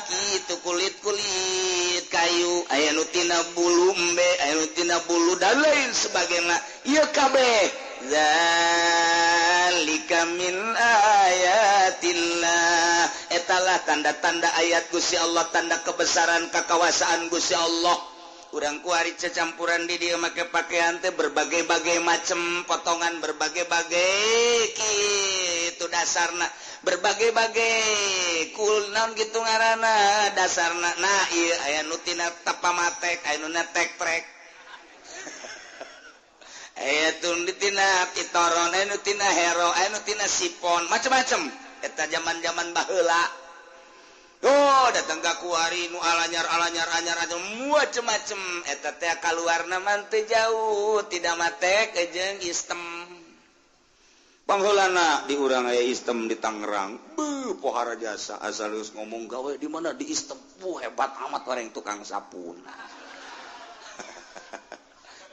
kitu kulit-kulit kayu, aya nu tina bulu embe, aya nu tina bulu dan lain sebagainya. Ieu kabeh zalika min ayatillah, etalah tanda-tanda ayat Gusti Allah, tanda kebesaran kekawasaan Gusti Allah. Urang kuari cecampuran di dieu make pakaian teh berbagai-bagai macem potongan, berbagai-bagai kitu dasarna, berbagai-bagai kul naon kitu ngaranna dasarna. Nah ieu aya nu tina tapamatek, aya nu na tek-trek, aya nu tina pitoron, aya nu tina hero, aya nu tina sipon, macem-macem. Eta zaman-zaman baheula. Oh, datang ka kuari nu alanyar-alanyar anyar macem-macem. Eta teh kaluarna mah teu jauh tidak matek jeung istem. Pangheulana di urang aya istem di Tangerang. Beuh, pohara jasa asal geus ngomong gawe di mana di istem. Buh, hebat amat orang tukang sapun.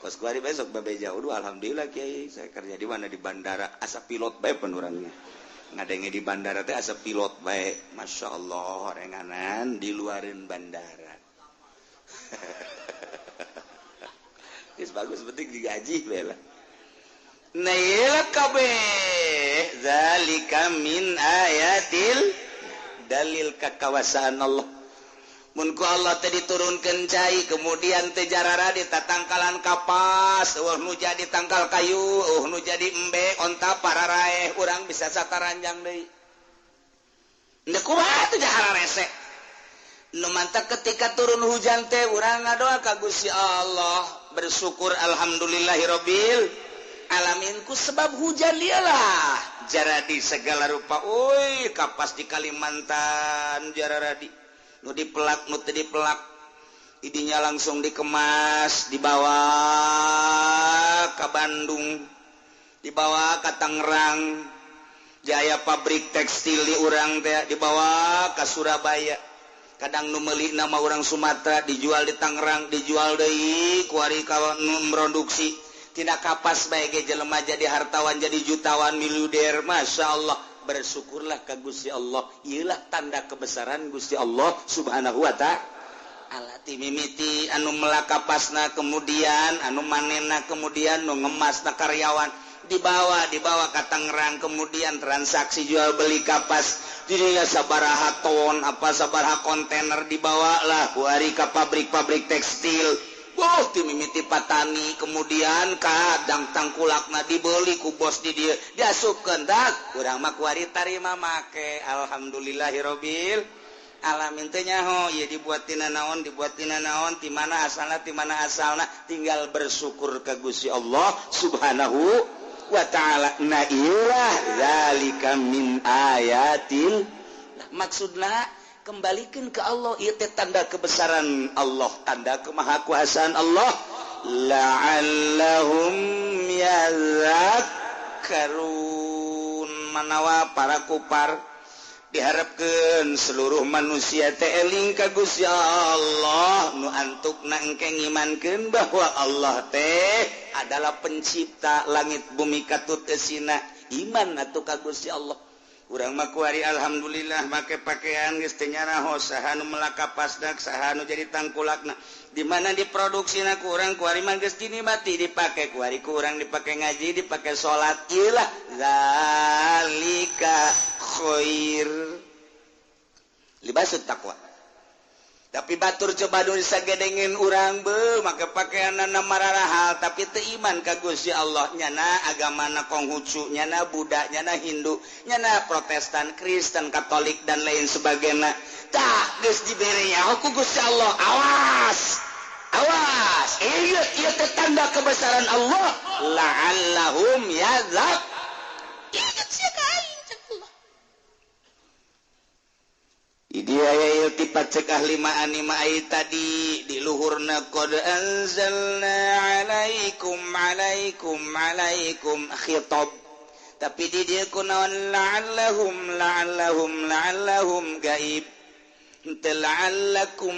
Kos kuari besok babe jauh, alhamdulillah kiai saya kerja di mana di bandara, asa pilot bae penurangnya. Ngadenge di bandara teh asa pilot bae, Masya Allah renganan di luarin bandara. Geus bagus penting digaji bae lah. Nah ieu kabeh zalika min ayatil, dalil kakawasaan Allah. Mun ku Allah teh diturunkeun cai kemudian teh jarara di tatangkalan kapas, eueuh nu jadi tangkal kayu, eueuh nu jadi embe, onta pararaeh, urang bisa sataranjang deui. Ndek kumaha teh jahara rese. Nu mantak ketika turun hujan teh urang ngadoa ka Gusti Allah, bersyukur alhamdulillahirabbil alamin ku sebab hujan dialah jaradi segala rupa. Euy kapas di Kalimantan jararadi. Nu dipelak, nu teu dipelak, idinya langsung dikemas, dibawa ke Bandung, dibawa ke Tangerang, jaya pabrik tekstil di urang teh dibawa ke Surabaya. Kadang nu meuli nama urang Sumatera dijual di Tangerang, dijual deui kuari ka nu produksi. Tina kapas bae ge jelema jadi hartawan, jadi jutawan, miliuder, Masya Allah. Bersyukurlah ka Gusti Allah, ieulah tanda kebesaran Gusti Allah Subhanahu wa ta'ala. Ti mimiti anu melak kapasna, kemudian anu manena, kemudian nu ngemasna karyawan dibawa ka Tangerang, kemudian transaksi jual beli kapas dirinya sabaraha ton apa sabaraha kontainer dibawa lah ku ari ka pabrik-pabrik tekstil. Boh ti mimiti patani, kemudian kadang tangkulakna dibeli ku bos di dieu diasupkeun dak urang mah kuari tarima make. Alhamdulillahirabbil Alamin teh nyaho ieu dibuat tina naon, dibuat tina naon, ti mana asalna, ti mana asalna, tinggal bersyukur ka Gusti Allah Subhanahu wa ta'ala. Na ilah zalika min ayatil. Maksudna kembalikan ke Allah, ieu teh tanda kebesaran Allah, tanda kemahakuasaan Allah. La'allahum yadhakkarun. Manawa para kupar diharapkeun seluruh manusia teh eling ka Gusti Allah, nu antukna engke ngimankeun bahwa Allah teh adalah pencipta langit bumi katut eusina. Iman atuh ka Gusti Allah. Urang mah kuari alhamdulillah make pakaian geus teu nyaraho saha nu melak kapasdak, saha nu jadi tangkulakna, di mana diproduksina ku urang kuari mah geus dinikmati dipake kuari ku urang dipake ngaji, dipake salat. Ilah zalika khair libasut taqwa. Tapi batur coba nu sagedengin urang be make pakaianna mararahal tapi teu iman ka Gusti Allah, nyana agamana Konghucu, nyana Buddha, nyana Hindu, nyana Protestan, Kristen, Katolik dan lain sebagainya. Tah geus dibere nyaho ku Gusti Allah, awas awas, ieu ieu teh tanda kebesaran Allah. La'allahum yadzak. Ingat sia ka aing cek Allah. Dia iltifat cek ahli ma'ani ma'ai tadi di luhurna qad anzalna alaikum alaikum alaikum khitab, tapi di dieu kunaon la'allahum la'allahum la'allahum gaib teu la'allakum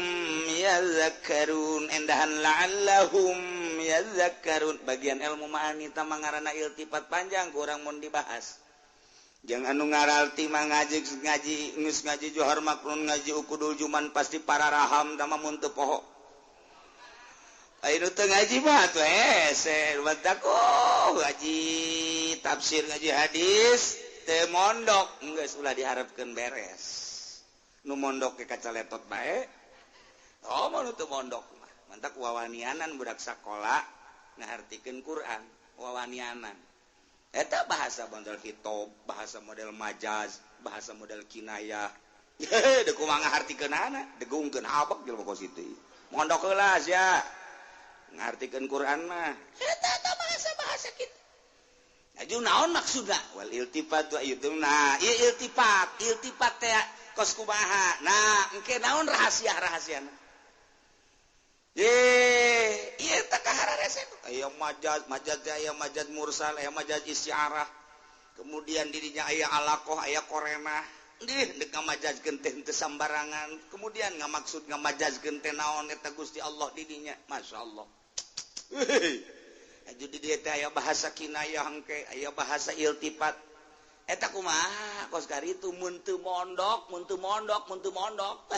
yadhakkarun, endahan la'allahum yadhakkarun. Bagian ilmu ma'ani tah mangaranna iltifat panjang kurang mun dibahas. Jangan anu ngaralti mah ngaji ngaji geus ngaji Johar Makrun ngaji Ukudul Juman pasti para raham tah mun teu poho. Anu teu ngaji mah atuh hese batak oh ngaji tafsir ngaji hadis teu mondok geus ulah diharapkeun beres. Nu mondok ke kaca letot bae. Oh mun teu mondok mah mantak wawanianan budak sakola ngahartikeun Quran wawanianan. Eta bahasa model khitab, bahasa model majaz, bahasa model kinayah. Deuk kumaha ngahartikeunana, degungkeun abek jelema kos kitu. Mondok heula sia. Ngahartikeun Quran mah. Eta eta bahasa-bahasa kitu. Aju naon maksudna? Wal iltifat wa itu. Nah, ieu iltifat, iltifat teh kos kumaha. Nah, engke naon rahasia-rahasiana? Ye, ieu teh kahararese. Aya majaz, majaz teh aya majaz mursal, aya majaz istiarah. Kemudian dirinya aya alaqah, aya korenah. Dih, deuk ngamajazkeun teh henteu sambarangan. Kemudian ngamaksud ngamajazkeun teh naon eta Gusti Allah didinya. Masyaallah. Aju di dieu teh aya bahasa kinayah engke, aya bahasa iltifat. Eta kumaha kos karitu mun teu mondok, mun teu mondok, mun teu mondok.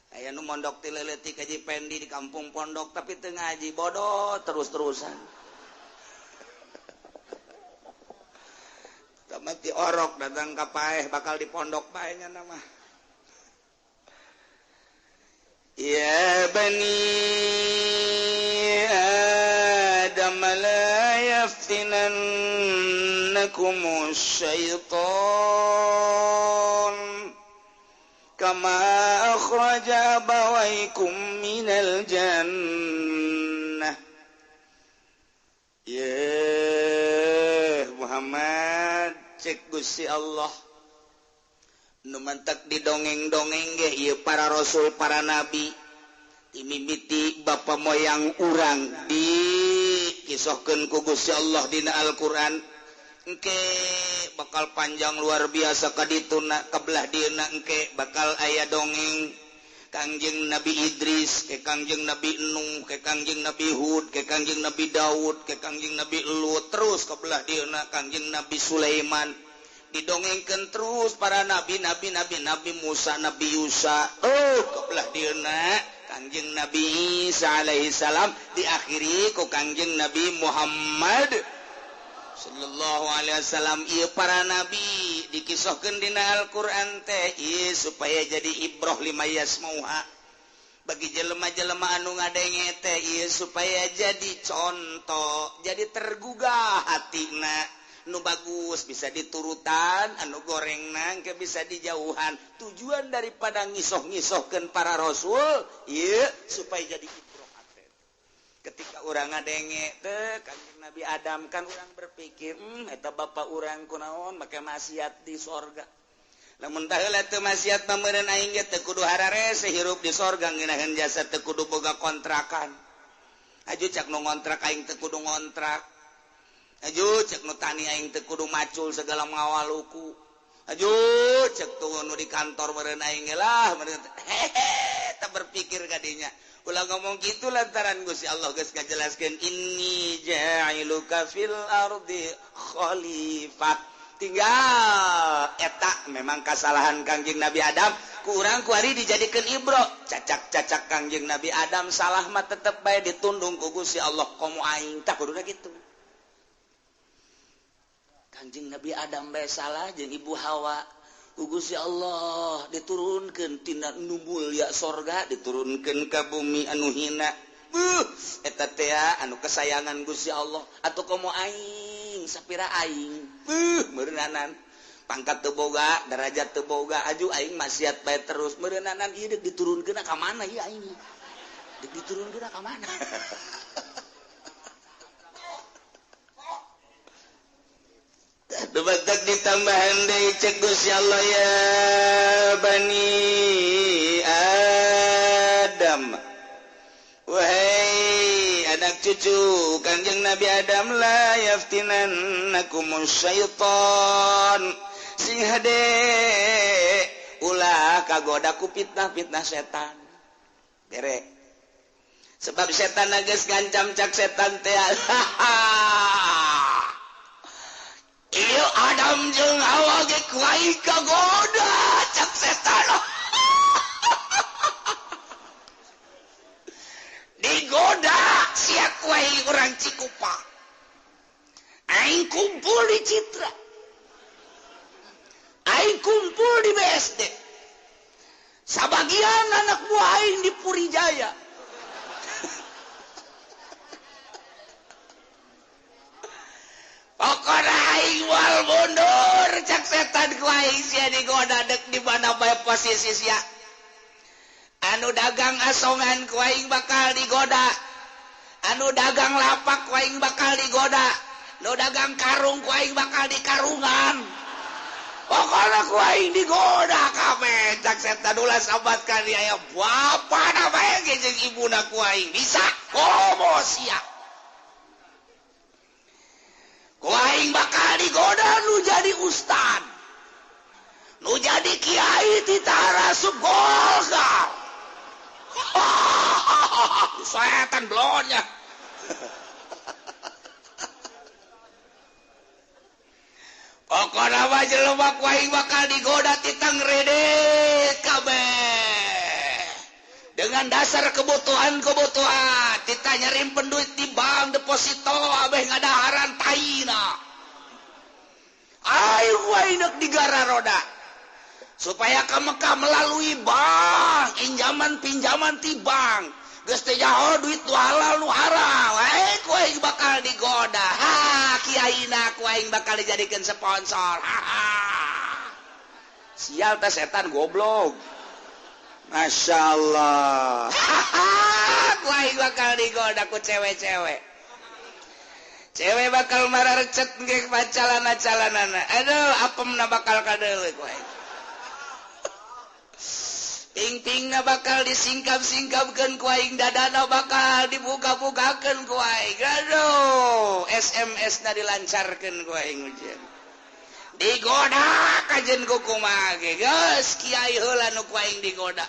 Aya nu mondok ti leutik haji Pendi di kampung pondok tapi teu ngaji bodoh terus-terusan. Tamat di orok datang ka paeh bakal di pondok pae nya mah. Ya bani Adam la yaftinannakum syaitan kama akhraja abawaykum minal jannah. Ya Muhammad cek Gusti Allah nu mantak didongeng-dongeng ge ieu para rasul para nabi dimimiti bapa moyang urang dikisohkeun ku Gusti Allah dina Al-Qur'an. Engke bakal panjang luar biasa kadituna kabelah dieuna engke bakal aya dongeng Kangjeng Nabi Idris, ke Kangjeng Nabi Nuh, ke Kangjeng Nabi Hud, ke Kangjeng Nabi Daud, ke Kangjeng Nabi Lut, terus kabelah dieuna Kangjeng Nabi Sulaiman. Didongengkeun terus para nabi nabi nabi nabi Musa, Nabi Yusa. Oh, kabelah dieuna Kangjeng Nabi Isa alaihi salam diakhiri ku Kangjeng Nabi Muhammad sallallahu alaihi wasallam. Ieu para nabi dikisahkeun dina Al-Qur'an teh ieu supaya jadi ibroh lima yasmauha bagi jelema-jelema anu ngadenge teh ieu supaya jadi contoh, jadi tergugah hatina. Nu bagus bisa diturutan, anu goreng nangke bisa dijauhan. Tujuan daripada ngisoh-ngisohkeun para rasul ieu supaya jadi ibroh. Ketika urang ngadenge teh Kanjeng Nabi Adam kan urang berpikir, eta bapa urang kunaon make maksiat di sorga. Lamun baheula teu maksiat mah meureun aing ge teu kudu hararese hirup di sorga ngeunaheun jasa teu kudu boga kontrakan. Aju cak nu ngontrak aing teu kudu ngontrak. Aju cek nu tani aing teu kudu macul segala ngawaluku. Aju cek tuh nu di kantor meureun aing lah meureun hehe teu berpikir kadinya. Ulah ngomong kitu lantaran Gusti Allah geus ngajelaskeun inni ja'iluka fil ardi khalifah. Tinggal eta memang kasalahan Kangjeng Nabi Adam ku urang kuari dijadikeun ibro. Cacak-cacak Kangjeng Nabi Adam salah mah tetep bae ditundung ku Gusti Allah komo aing tah kuduna kitu. Kangjeng Nabi Adam bae salah jeung Ibu Hawa ku Gusti Allah diturunkeun tina nu mulya sorga diturunkeun ka bumi anu hina. Beuh eta teh anu kesayangan Gusti Allah atuh komo aing sapira aing. Beuh meureunnanan pangkat teu boga derajat teu boga aju aing maksiat bae terus meureunnanan ieu deuk diturunkeun ka mana ieu aing deuk diturunkeun ka mana. Dubatak ditambahan deui cek Gusti Allah ya bani Adam. Wahai anak cucu Kanjeng Nabi Adam la yaftinannakumus syaitan. Sing hade ulah kagoda ku fitnah-fitnah setan. Bere. Sebab setan geus ngancam cak setan teh. Ieu Adam jeung Hawa ge ku aing kagoda cak setan. Digoda sia ku aing urang Cikupa. Aing kumpul di Citra. Aing kumpul di BSD. Sabagian anak buah aing di Purijaya. Pokona aing moal mundur cak setan ku aing sia digoda dek di mana bae posisi sia. Anu dagang asongan ku aing bakal digoda. Anu dagang lapak ku aing bakal digoda. Nu dagang karung ku aing bakal dikarungan. Pokona ku aing digoda kabeh cak setan ulah sabat ka aya bapana bae ge jeung ibuna ku aing bisa komo sia. Ku aing bakal digoda nu jadi ustad. Nu jadi kiai ti tarasup Golkar. Setan blonnya. Pokona mah jelema ku aing bakal digoda ti tangredet kabeh. Dengan dasar kebutuhan-kebutuhan, tita nyerimpen duit di bank deposito abeh ngadaharan taina. Ayo aing deuk digara roda. Supaya ka Mekah melalui bank, injaman pinjaman ti bank. Geus teh jaho duit nu halal nu haram. Ku aing bakal digoda. Ha, kiaina ku aing bakal dijadikeun sponsor. Ha, ha. Sial teh setan goblok. Masya Allah. Ku aing bakal digoda ku cewek-cewek. Cewek bakal mararecet ge pacalana-calanana. Aduh, apemna bakal kadeuleu ku aing. Ping-pingna bakal disingkap-singkapkeun ku aing, dadana bakal dibuka-bukakeun ku aing. Aduh, SMS-na dilancarkeun ku aing ujian. Digoda kajen ku kumaha ge. Geus kiai heula nu ku aing digoda.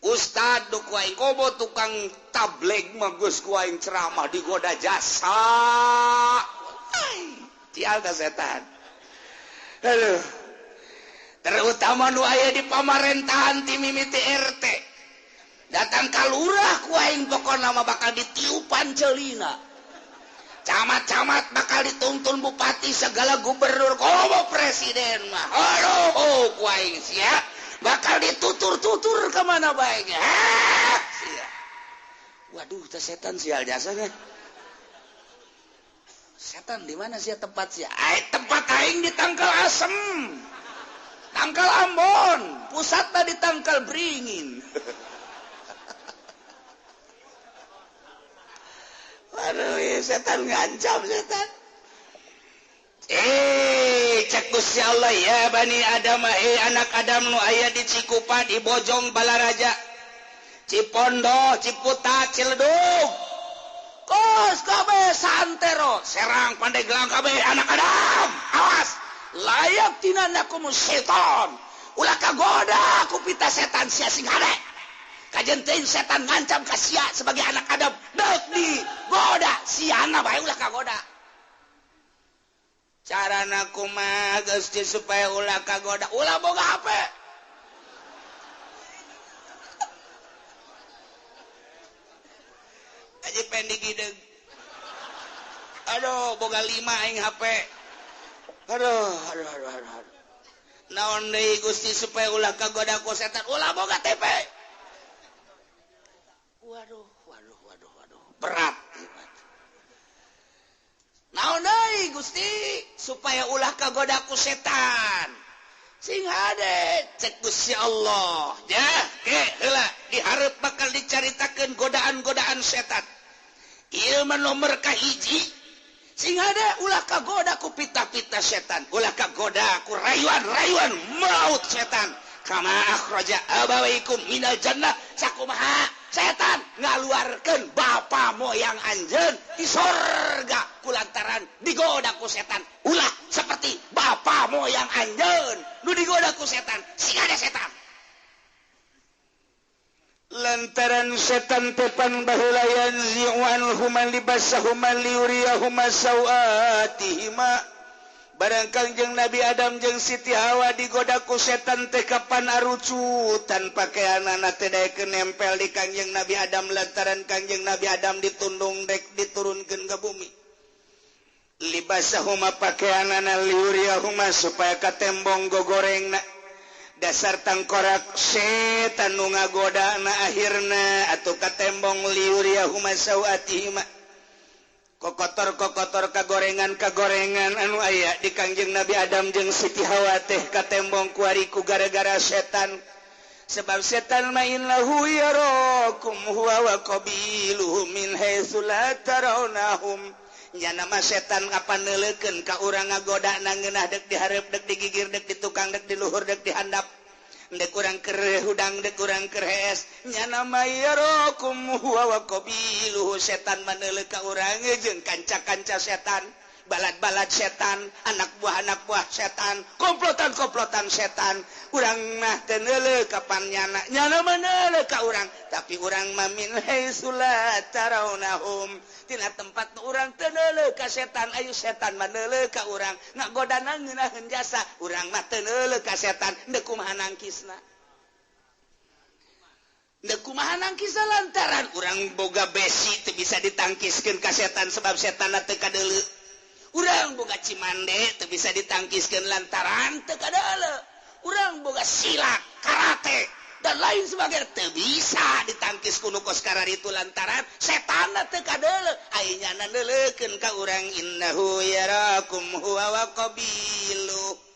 Ustad nu ku aing komo tukang tabligh mah geus ku aing ceramah digoda jasa. Cial teh setan. Aduh. Terutama nu aya di pamarentahan ti mimiti RT. Datang ka lurah ku aing pokona mah bakal ditiupan ceulina. Camat-camat bakal dituntun bupati segala gubernur komo presiden mah. Aduh ku aing sia bakal ditutur-tutur ka mana bae ge. Sia. Waduh teh setan sial jasa ge. Setan di mana sih tempat sih? Ai tempat aing di Tangkal Asem. Tangkal Ambon, pusatna di Tangkal Beringin. Waduh, setan ngancam setan. Cek Gusti Allah ya Bani Adam, anak Adam nu aya di Cikupa, di Bojong, Balaraja, Cipondo, Ciputat, Ciledug. Kos kabeh santero, Serang, Pandeglang kabeh anak Adam. Awas, layak tinanakum setan. Ulah kagoda ku pita setan sia sing hade. Kajen teuing setan ngancam ka sia sebagai anak Adam. Deuk digoda siana bae ulah kagoda. Carana kumaha Gusti supaya ulah kagoda? Ulah boga HP. Aja pendek gideg. Aduh, boga 5 aing HP. Aduh, aduh, aduh, aduh. Naon deui Gusti supaya ulah kagoda ku setan? Ulah boga TV. Waduh, waduh, waduh, waduh. Berat. Naon deui Gusti supaya ulah kagoda ku setan? Sing hade cek Gusti Allah. Ya, ke heula dihareup bakal dicaritakeun godaan-godaan setan. Ieu mah nomor kahiji. Sing hade ulah kagoda ku pita-pita setan, ulah kagoda ku rayuan-rayuan maut setan. Kama akhraja abawaikum minal jannah, sakumaha setan ngaluarkeun bapa moyang anjeun di sorga kulantaran digoda ku setan. Ulah seperti bapa moyang anjeun nu digoda ku setan, sing ada setan. Lantaran setan tepan baheula yanzi'u anhuma libasahuma liyuriyahuma sawatihima. Barang Kangjeng Nabi Adam jeung Siti Hawa digoda ku setan teh kapan arucutan pakaianana teh daekeun nempel di Kangjeng Nabi Adam lantaran Kangjeng Nabi Adam ditundung dek diturunkeun ke bumi. Libasahuma pakaianana liyuriyahuma supaya katembong gogorengna. Dasar tangkorak setan nu ngagodana akhirna atuh katembong liyuriyahuma sawatihima. Kokotor-kokotor kagorengan-kagorengan anu aya di Kangjeng Nabi Adam jeung Siti Hawa teh katembong kuari ku gara-gara setan. Sebab setan ma innahu yarakum huwa wa qabiluhu min haitsu la tarawnahum. Nya nama setan apa neuleukeun ka urang ngagodana ngeunah deuk dihareup deuk digigir deuk ditukang deuk diluhur deuk dihandap. Dek kurang kereh hudang dek kurang keres nya nama yarakum huwa wa qabiluhu. Setan maneuleuh ka urang jeung kanca-kanca setan, balad-balad setan, anak buah-anak buah setan, komplotan-komplotan setan. Urang mah teu neuleuh kapan nyana, nyana maneuleuh ka urang, tapi urang mah min haitsu la tarawnahum. Tina tempat nu urang teu neuleuh ka setan, ayu setan maneuleuh ka urang, ngagodana ngeunaheun jasa, urang mah teu neuleuh ka setan, deuk kumaha nangkisna. Deuk kumaha nangkisna lantaran urang boga besi teu bisa ditangkiskeun ka setan sebab setanna teu kadeuleu. Urang boga cimande teu bisa ditangkiskeun lantaran teu kadeuleu. Urang boga silat, karate dan lain sebagainya teu bisa ditangkis ku nu kos kararitu lantaran setanna teu kadeuleu. Aya nyana neuleukeun ka urang innahu yarakum huwa wa qabilu.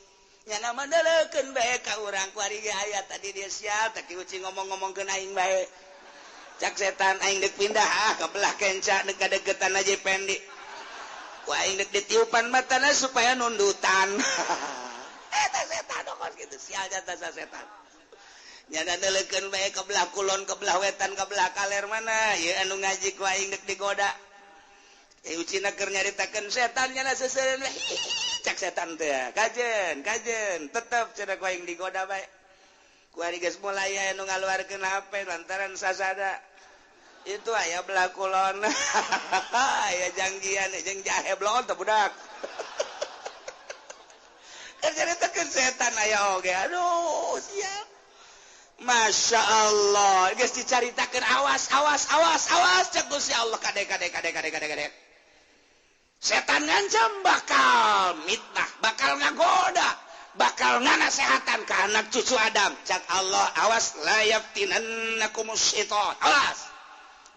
Nyana mah neuleukeun bae ka urang kuari ge aya tadi dia siap teh uci ngomong-ngomongkeun aing bae. Cak setan aing deuk pindah ah ka belah kenca deuk kadegetan aja pendi. Ku aing deuk ditiupan matana supaya nundutan. Eta setan kos kitu sial jatah setan. Nyana neuleukeun bae ka belah kulon, ka belah wetan, ka belah kaler mana ieu anu ngaji ku aing deuk digoda. Ucina keur nyaritakeun setan nyana seseureun cak setan teh. Kajen, kajen tetep cenah ku aing digoda bae. Ku ari geus mulai aya nu ngaluarkeun HP lantaran sasada. Itu aya belah kulon. Aya janggian jeung jahe blon teh budak. Keur nyaritakeun setan aya oge. Aduh, siap. Masya Allah, geus dicaritakeun awas, awas, awas, awas cek Gusti Allah kade kade kade kade kade kade. Setan ngancam bakal mitnah, bakal ngagoda, bakal nganasehatan ke anak cucu Adam. Cak Allah, awas la yaftinannakumus syaitan. Awas.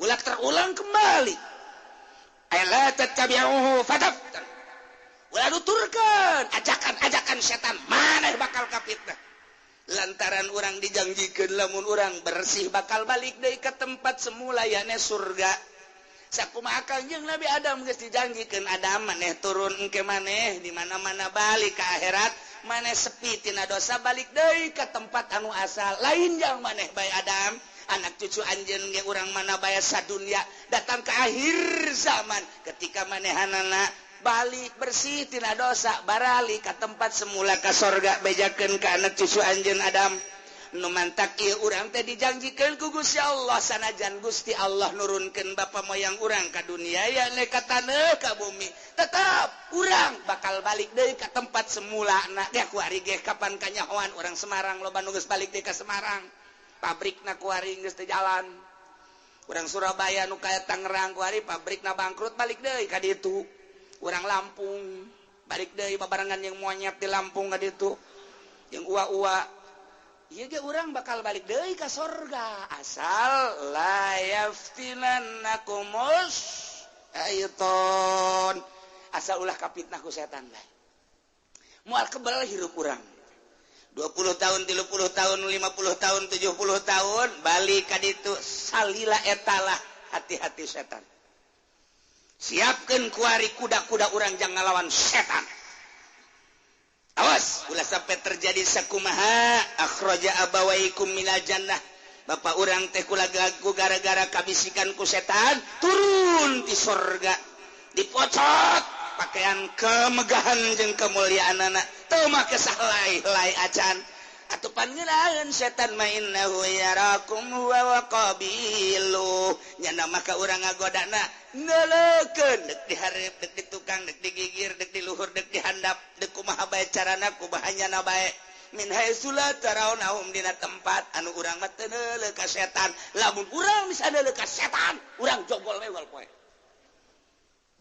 Ulah terulang kembali. Ay la tattabi'uhu fataftan. Ulah nuturkeun ajakan-ajakan setan maneh bakal kafitnah. Lantaran urang dijanjikeun lamun urang bersih bakal balik deui ka tempat semula yakni surga. Sakumaha Kangjeng Nabi Adam geus dijanjikeun Adam maneh turun engke maneh di mana-mana balik ka akhirat maneh sepi tina dosa balik deui ka tempat anu asal lain jang maneh bae Adam anak cucu anjeun ge urang mana bae sadunya datang ke akhir zaman ketika manehanana balik bersih tina dosa barali ka tempat semula ka sorga bejakeun ka anak cucu anjeun Adam. Nu mantak ieu urang teh dijanjikeun ku Gusti Allah sanajan Gusti Allah nurunkeun bapa moyang urang ka dunia yakni ka taneuh ka bumi tetap urang bakal balik deui ka tempat semula na ge kuari ge kapan kanyahoan urang Semarang loba nu geus balik deui ka Semarang pabrikna kuari geus teu jalan urang Surabaya nu kaya Tangerang kuari pabrikna bangkrut balik deui ka ditu urang Lampung balik deui babarengan jeung monyet di Lampung ka ditu jeung ua-ua ieu ge urang bakal balik deui ka sorga asal la yaftinannakumus syaiton asal ulah kapitnah ku setan bae moal kebel hirup urang 20 tahun 30 tahun 50 tahun 70 tahun balik ka ditu salila etalah hati-hati setan siapkeun kuari kuda-kuda urang jang ngalawan setan. Awas ulah sampai terjadi sakumaha akhraja abawaikum minal jannah bapak urang teh ku gara-gara kabisikan ku setan turun di sorga dipocot pakaian kemegahan jeung kemuliaanana teu make sahlai-lai acan atuh pangeran setan mah innahu yarakum huwa wa qabilu nyana maka urang ngagodana neuleukeun deuk dihareup deuk di tukang deuk digigir deuk di luhur deuk dihandap deuk kumaha bae carana kumaha nyana bae min haitsu la tarawnahum dina tempat anu urang mah teu neuleuh ka setan lamun urang bisa neuleuh ka setan urang jogol we unggal poe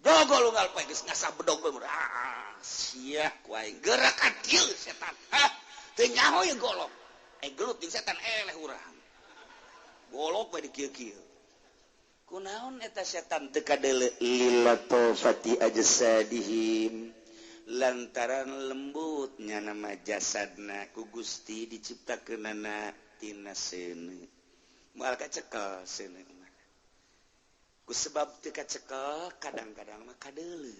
jogol unggal poe geus ngasah bedog we ah sia ku aing gerak ka dieu setan hah teu nyaho ye golok gelut jeung setan eleh urang golok we di kieu-kieu kunaon eta setan teu kadeuleu lilatofati ajsadihim lantaran lembutnya nama jasadna ku Gusti diciptakeunana tina seuneu moal kacekel seuneu mah ku sebab teu kacekel kadang-kadang mah kadeuleu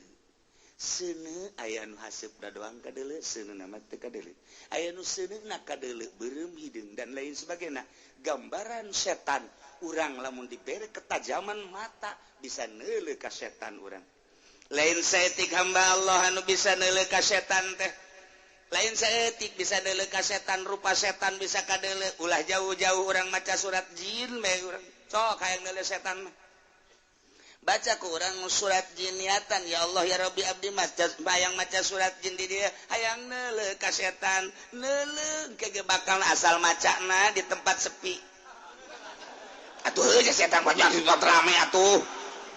seuneu aya nu haseupna doang kadeuleu seuneu mah teu kadeuleu aya nu seuneuna kadeuleu beureum hideung dan lain sebagainya gambaran setan urang lamun dibere ketajaman mata bisa neuleuh ka setan urang lain saeutik hamba Allah anu bisa neuleuh ka setan teh lain saeutik bisa neuleuh ka setan rupa setan bisa kadeuleuh ulah jauh-jauh urang maca surat jin bae urang sok hayang neuleuh setan mah baca ku urang surat jin niatan ya Allah ya Rabbi abdi maca bayang maca surat jin di dieu hayang neuleuh ka setan neuleuh ke bakal asal macana di tempat sepi atuh heuh setan banyak di tempat rame atuh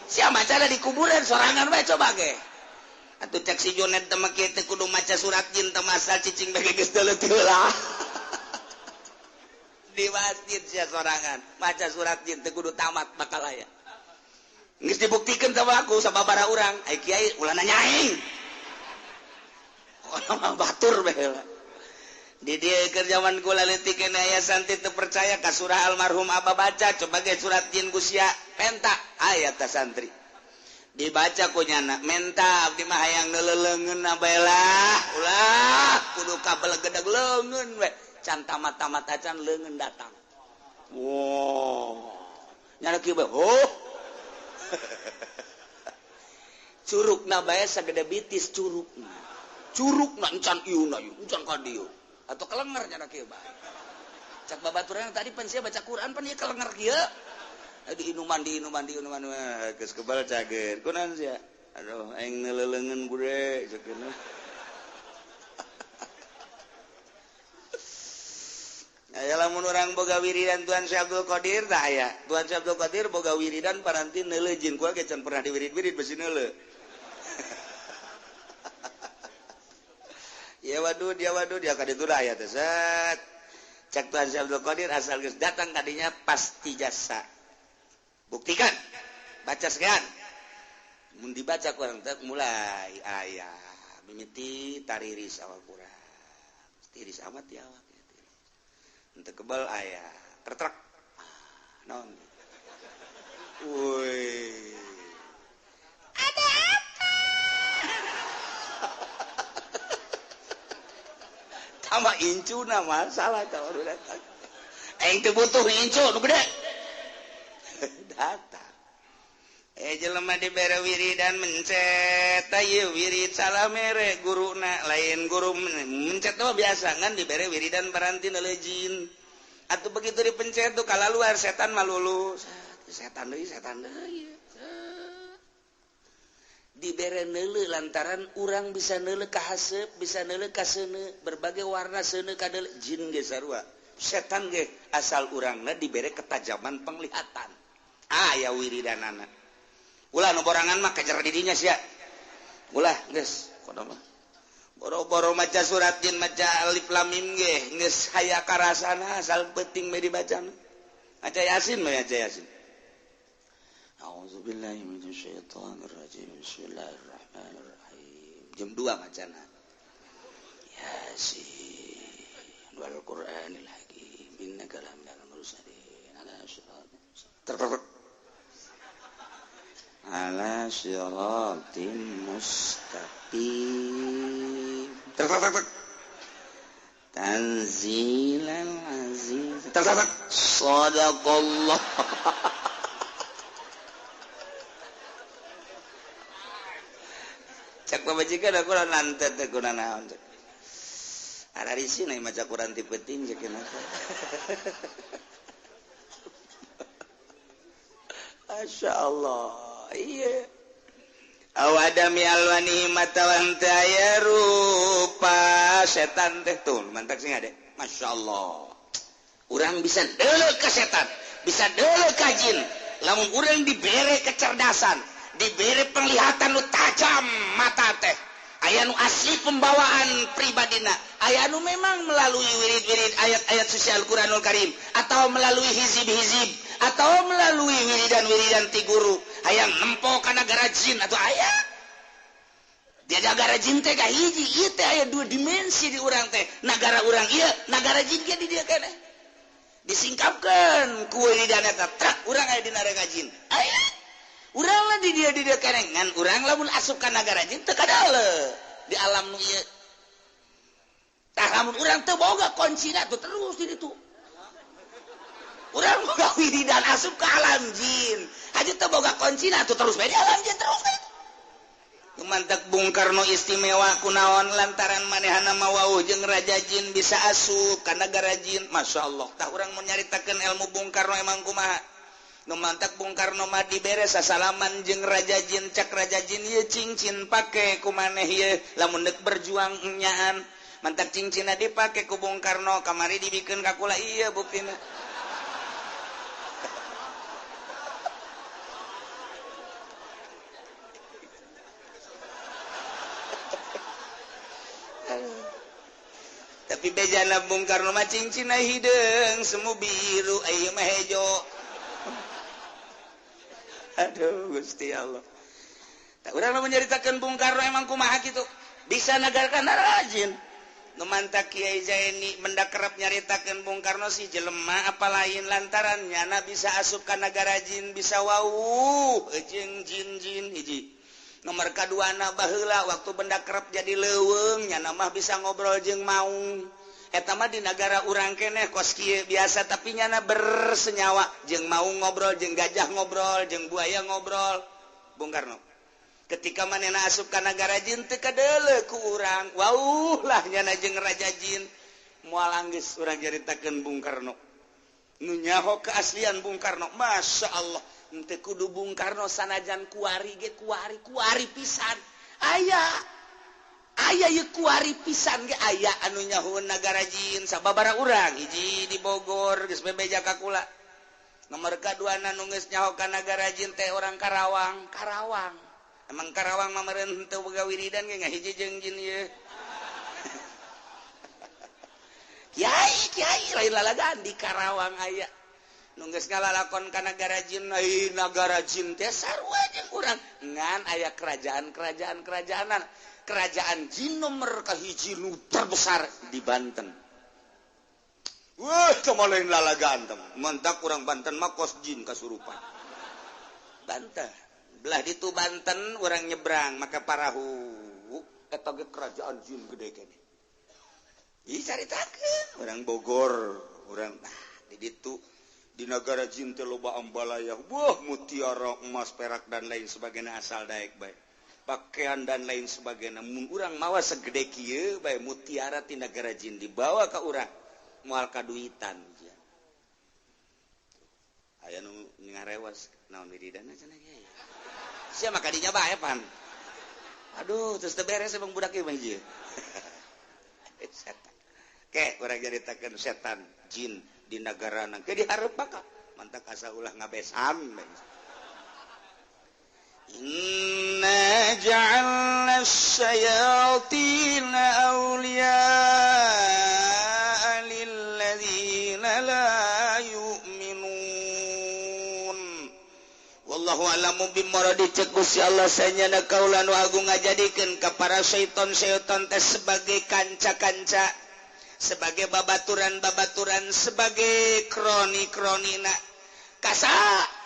sia maca di kuburan sorangan bae coba ge atuh cek si Jonet teh mah kieu teh kudu maca surat jin teh masal cicing bae geus deuleuh heula di masjid sia sorangan maca surat jin teh kudu tamat bakal aya geus dibuktikeun sama aku sababaraha urang ai kiai ulah nanya aing mah batur bae heula di dieu keur zaman kula leutik keneh aya santri teu percaya ka surah almarhum abah baca coba ge surat jin ku sia penta aya tah santri dibaca ku nyana menta abdi mah hayang neuleuleungeun bae lah ulah kudu kabelegedeg leungeun we can tamat-tamat acan leungeun datang wow nyana kieu bae oh curugna bae sagede bitis curugna curugna encan ieu na ieu encan ka dieu atau kelenger nyana kieu bae cak babaturan tadi pan sia baca Quran pan ieu kelenger kieu diinuman diinuman diinuman geus kebal cager kunaon sia aduh aing neuleuleungeun bude ceukna aya lamun urang boga wiridan Tuan Syekh Abdul Qadir tah aya Tuan Syekh Abdul Qadir boga wiridan paranti neuleuh jin kula ge can pernah diwirid-wirid besi neuleuh ya wadud ya wadud ya ka ditu aya teh set cak Tuan Syekh Abdul Qadir asal geus datang kadinya pasti jasa buktikan baca sekian Mun dibaca kurang teh mulai aya mimiti tariris awak kurang. Tiris amat ya awak ya tiris. Henteu kebal aya tertrek. Naon? Woi. Ada apa? Tambah incuna masalah tah datang. Aing teu butuh incu nu gede. Datang. Jelema dibere wiridan mencet ieu wirid salah mere guruna lain guru mencet mah biasa ngan dibere wiridan paranti neuleuh jin. Atuh begitu dipencet tuh kalaluar setan mah lulus. Setan deui setan deui. Dibere neuleuh lantaran urang bisa neuleuh ka haseup, bisa neuleuh ka seuneu, berbagai warna seuneu ka deuleuh jin ge sarua. Setan ge asal urangna dibere ketajaman penglihatan. Aya wiridanana. Ulah nu borangan mah kejar didinya sia. Ulah geus kono mah. Boro-boro maca surat jin maca alif lam mim ge geus haya karasana asal penting mah dibacana. Maca Yasin mah maca Yasin. A'udzubillahi minasyaitonir rajim. Bismillahirrahmanirrahim. Jam 2 macana. Yasin wal Qur'anil Hakim innaka laminal mursalin ala siratin mustaqim. Ala siratin mustaqim. Tanzilal aziz. Sadaqallah. Cak pamajikan aku lantet teh kuna naon cak. Ararisi na maca Quran ti peuting cek kenapa. Masya Allah. Iya. Awadami alwani matawan teh aya rupa setan teh tuh mantak sing ade. Masya Allah. Urang bisa deuleuh ka setan, bisa deuleuh ka jin. Lamun urang dibere kecerdasan, dibere penglihatan nu tajam mata teh. Aya nu asli pembawaan pribadina, aya nu memang melalui wirid-wirid ayat-ayat suci Al-Qur'anul Karim atau melalui hizib-hizib atau melalui wiridan-wiridan ti guru. Hayang nempo ka nagara jin atau aya dia nagara jin teh kahiji ieu teh aya dua dimensi di urang teh, nagara urang ieu, nagara jin ge di dieu keneh. Disingkapkeun ku wiridan eta trak urang aya di nagara jin. Aya urang lah di dia keneh ngan urang lamun asup ka nagara jin teu kadale di alam nu ieu. Tah lamun urang teu boga kuncina tuh terus di ditu. Urang boga wiridan asup ka alam jin. Haji teu boga kuncina tuh terus bae di alam jin terus bae. Mantak Bung Karno istimewa kunaon lantaran manehana mah wauh jeung raja jin bisa asup ka nagara jin. Masya Allah. Tah urang mun nyaritakeun ilmu Bung Karno emang kumaha. Nu mantak Bung Karno mah dibere sasalaman jeung raja jin, cak raja jin ieu cincin pake ku maneh ieu lamun deuk berjuang nyaan. Mantak cincinna dipake ku Bung Karno kamari dibikeun ka kula ieu buktina. Tapi bejana Bung Karno mah cincinna hideung semu biru ieu mah hejo. Aduh Gusti Allah. Tak urang mah nyaritakeun Bung Karno emang kumaha kitu. Bisa nagarkan rajin. Nu mantak Kiai Zaini mendak kerep nyaritakeun Bung Karno si jelema apa lain lantaran nyana bisa asup ka nagara jin bisa wauh jeung jin-jin hiji. Nomor kaduana baheula waktu benda kerep jadi leuweung nyana mah bisa ngobrol jeung maung. Eta mah di nagara urang keneh kos kieu biasa tapi nyana bersenyawa jeung maung ngobrol jeung gajah ngobrol jeung buaya ngobrol. Bung Karno ketika manehna asup ka nagara jin teu kadeuleuh ku urang wauh lah nyana jeung raja jin moal anggeus urang nyaritakeun Bung Karno. Nu nyaho keaslian Bung Karno Masya Allah. Henteu kudu Bung Karno sanajan kuari ge kuari kuari pisan aya aya ieu kuari pisan ge aya anu nyahoeun nagara jin sababaraha urang hiji di Bogor geus bebeja ka kula. Nomor kaduana nu geus nyaho ka nagara jin teh orang Karawang. Karawang emang Karawang mah meureun henteu boga wiridan ge ngahiji jeung jin ieu. Kiai kiai lain lalagaan di Karawang aya nu geus ngalalakon ka nagara jin, ai nagara jin teh sarua jeung urang ngan aya kerajaan-kerajaan kerajaanan. Kerajaan jin nomor kahiji nu terbesar di Banten. Wah, kemalain lalagaan tem. Mentak urang Banten mah kos jin kasurupan. Banten. Belah ditu Banten urang nyebrang maka parahu eta ge kerajaan jin gede kene. Ih caritakeun urang Bogor, urang di ditu di negara jin teh loba ambalaya, wah mutiara, emas, perak dan lain sebagainya asal daek bae. Pakaian dan lain sebagainya. Mun urang mawa segede kieu bae mutiara ti negara jin dibawa ka urang moal kaduitan. Aya nu ngarewas naon wiridana cenah ge. Sia mah kadinya bae pan. Aduh, terus teu beres emang budak ieu mah ieu. Setan. Ke urang nyaritakeun setan jin di nagarana ke dihareup bakal mantak asa ulah ngabesan. Inna ja'alna asy-syayatina awliya'a lilladzina la yu'minun. Wallahu a'lamu bimuradi cek Gusti Allah sanyana kaula nu agung ngajadikeun ka para syaiton-syaiton teh sebagai kanca-kanca, sebagai babaturan-babaturan, sebagai kroni-kronina. Kasa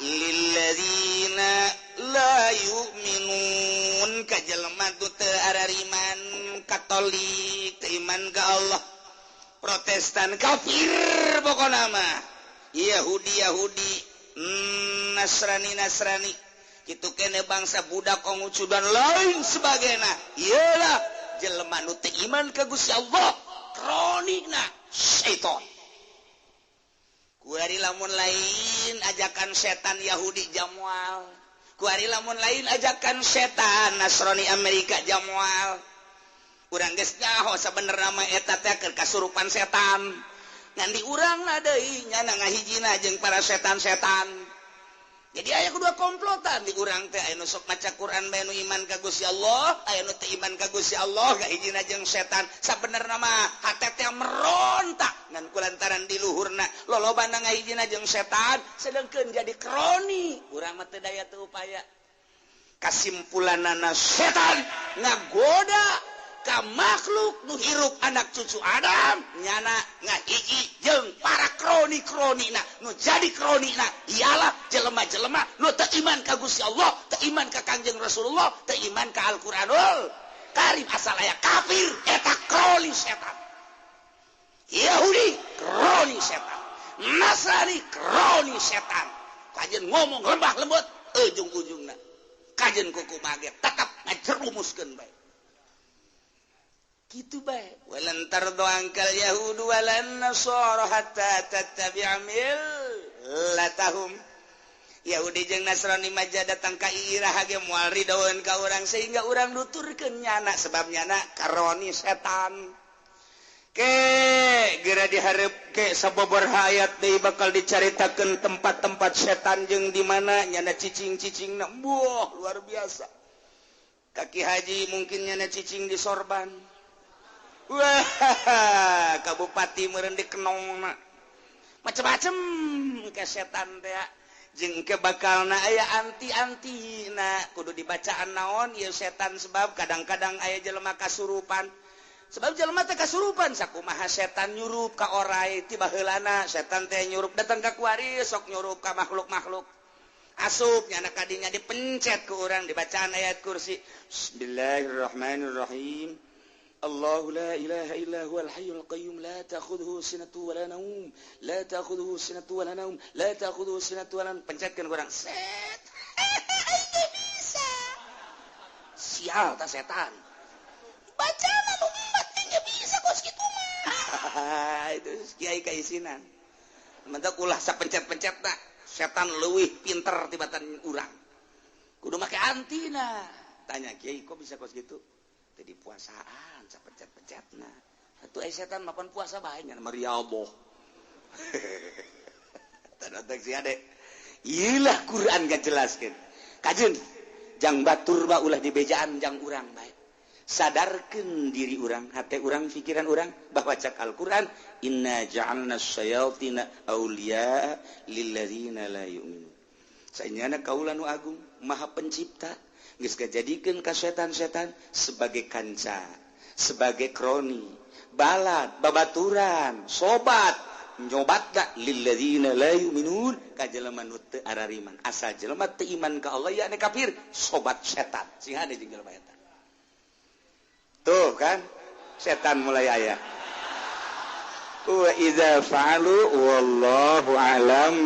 lilladzina la yu'minun ka jelema nu teu arariman Katolik teu iman ka Allah, Protestan kafir pokona mah, Yahudi Yahudi, Nasrani Nasrani, kitu kene bangsa budak Konghucu dan lain sebagainya. Iyalah jelema nu teu iman ka Gusti Allah, kronina syaiton. Kuari lamun lain ajakan setan Yahudi jamual, kuari lamun lain ajakan setan Nasrani Amerika jamual. Urang geus nyaho sabenerna mah eta teh keur kasurupan setan. Ngan di urangna deui nyana ngahijina jeung para setan-setan. Jadi aya kedua komplotan di urang teh, aya nu sok maca Quran bae nu iman ka Gusti Allah, aya nu teu iman ka Gusti Allah ngahijina jeung setan. Sabenerna mah hate teh merontak ngan kulantaran di luhurna lolobana ngahijina jeung setan sedengkeun jadi kroni. Urang mah teu daya teu upaya. Kasimpulanana setan ngagoda ka makhluk nu hirup anak cucu Adam nyana ngahiji jeung para kroni-kronina nu jadi kronina ialah jelema-jelema nu teu iman ka Gusti Allah, teu iman ka Kangjeng Rasulullah, teu iman ka Al-Qur'anul Karim, asal aya kafir eta kroni setan. Yahudi kroni setan, Nasrani kroni setan. Kajen ngomong lembah lembut ujung-ujungna kajen kuku mage tetap ngajerumuskeun bae. Gitu bae. Walan tardu angkal yahudu walan nasara hatta tattabi'a millatahum. Yahudi jeung Nasrani maja datang ka iraha ge moal ridoeun ka urang sehingga urang nuturkeun nyana sebab nyana karoni setan. Ke geura dihareup ke sababaraha ayat deui bakal dicaritakeun tempat-tempat setan jeung di mana nyana cicing-cicingna. Wah, luar biasa. Kaki haji mungkin nyana cicing di sorban. Wah, kabupati meureun di kenongna. Macem-macem ke setan teh jeung ke bakalna aya anti-anti na kudu dibacaan naon ieu setan sebab kadang-kadang aya jelema kasurupan. Sebab jelema teh kasurupan sakumaha setan nyurup ka orai ti baheulana setan teh nyurup datang ka kuari sok nyurup ka makhluk-makhluk. Asup nyana kadinya dipencet ku urang dibacaan ayat kursi. Bismillahirrahmanirrahim. الله لا إله إلا هو الحي القيوم لا تأخذه سنة ولا نوم لا تأخذه سنة ولا نوم لا تأخذه سنة ولا نوم. Pencetkan kurang set. Bisa sial ta setan baca nu matinya bisa kos kitu mah. Itu kiai kaisinan mentak ulah sapencet-pencetna setan leuwih pinter tibatan urang kudu make antina. Tanya kiai kok bisa kos gitu? Tadi puasaan sapencet-pencetna atuh aya setan mapan puasa bae nya mariaboh. Tadatak si ade ieulah Quran ngajelaskeun kajeun jang batur ba ulah dibejaan jang urang bae. Sadarkeun diri urang, hate urang, pikiran urang bahwa cak Al-Qur'an inna ja'alna syayatina awliya lilladzina la yu'minun. Sanyana kaula nu agung, maha pencipta, geus ngajadikeun ka setan-setan sebagai kanca, sebagai kroni, balad, babaturan, sobat, nyobat gak lilladzina la yu'minun, ka jelema nu teu arariman. Asal jelema teu iman ka Allah, ya kafir, sobat setan. Sing hade jeung jelema eta. Tuh kan, setan mulai aya. Wa idza fa'alu, wallahu a'lam.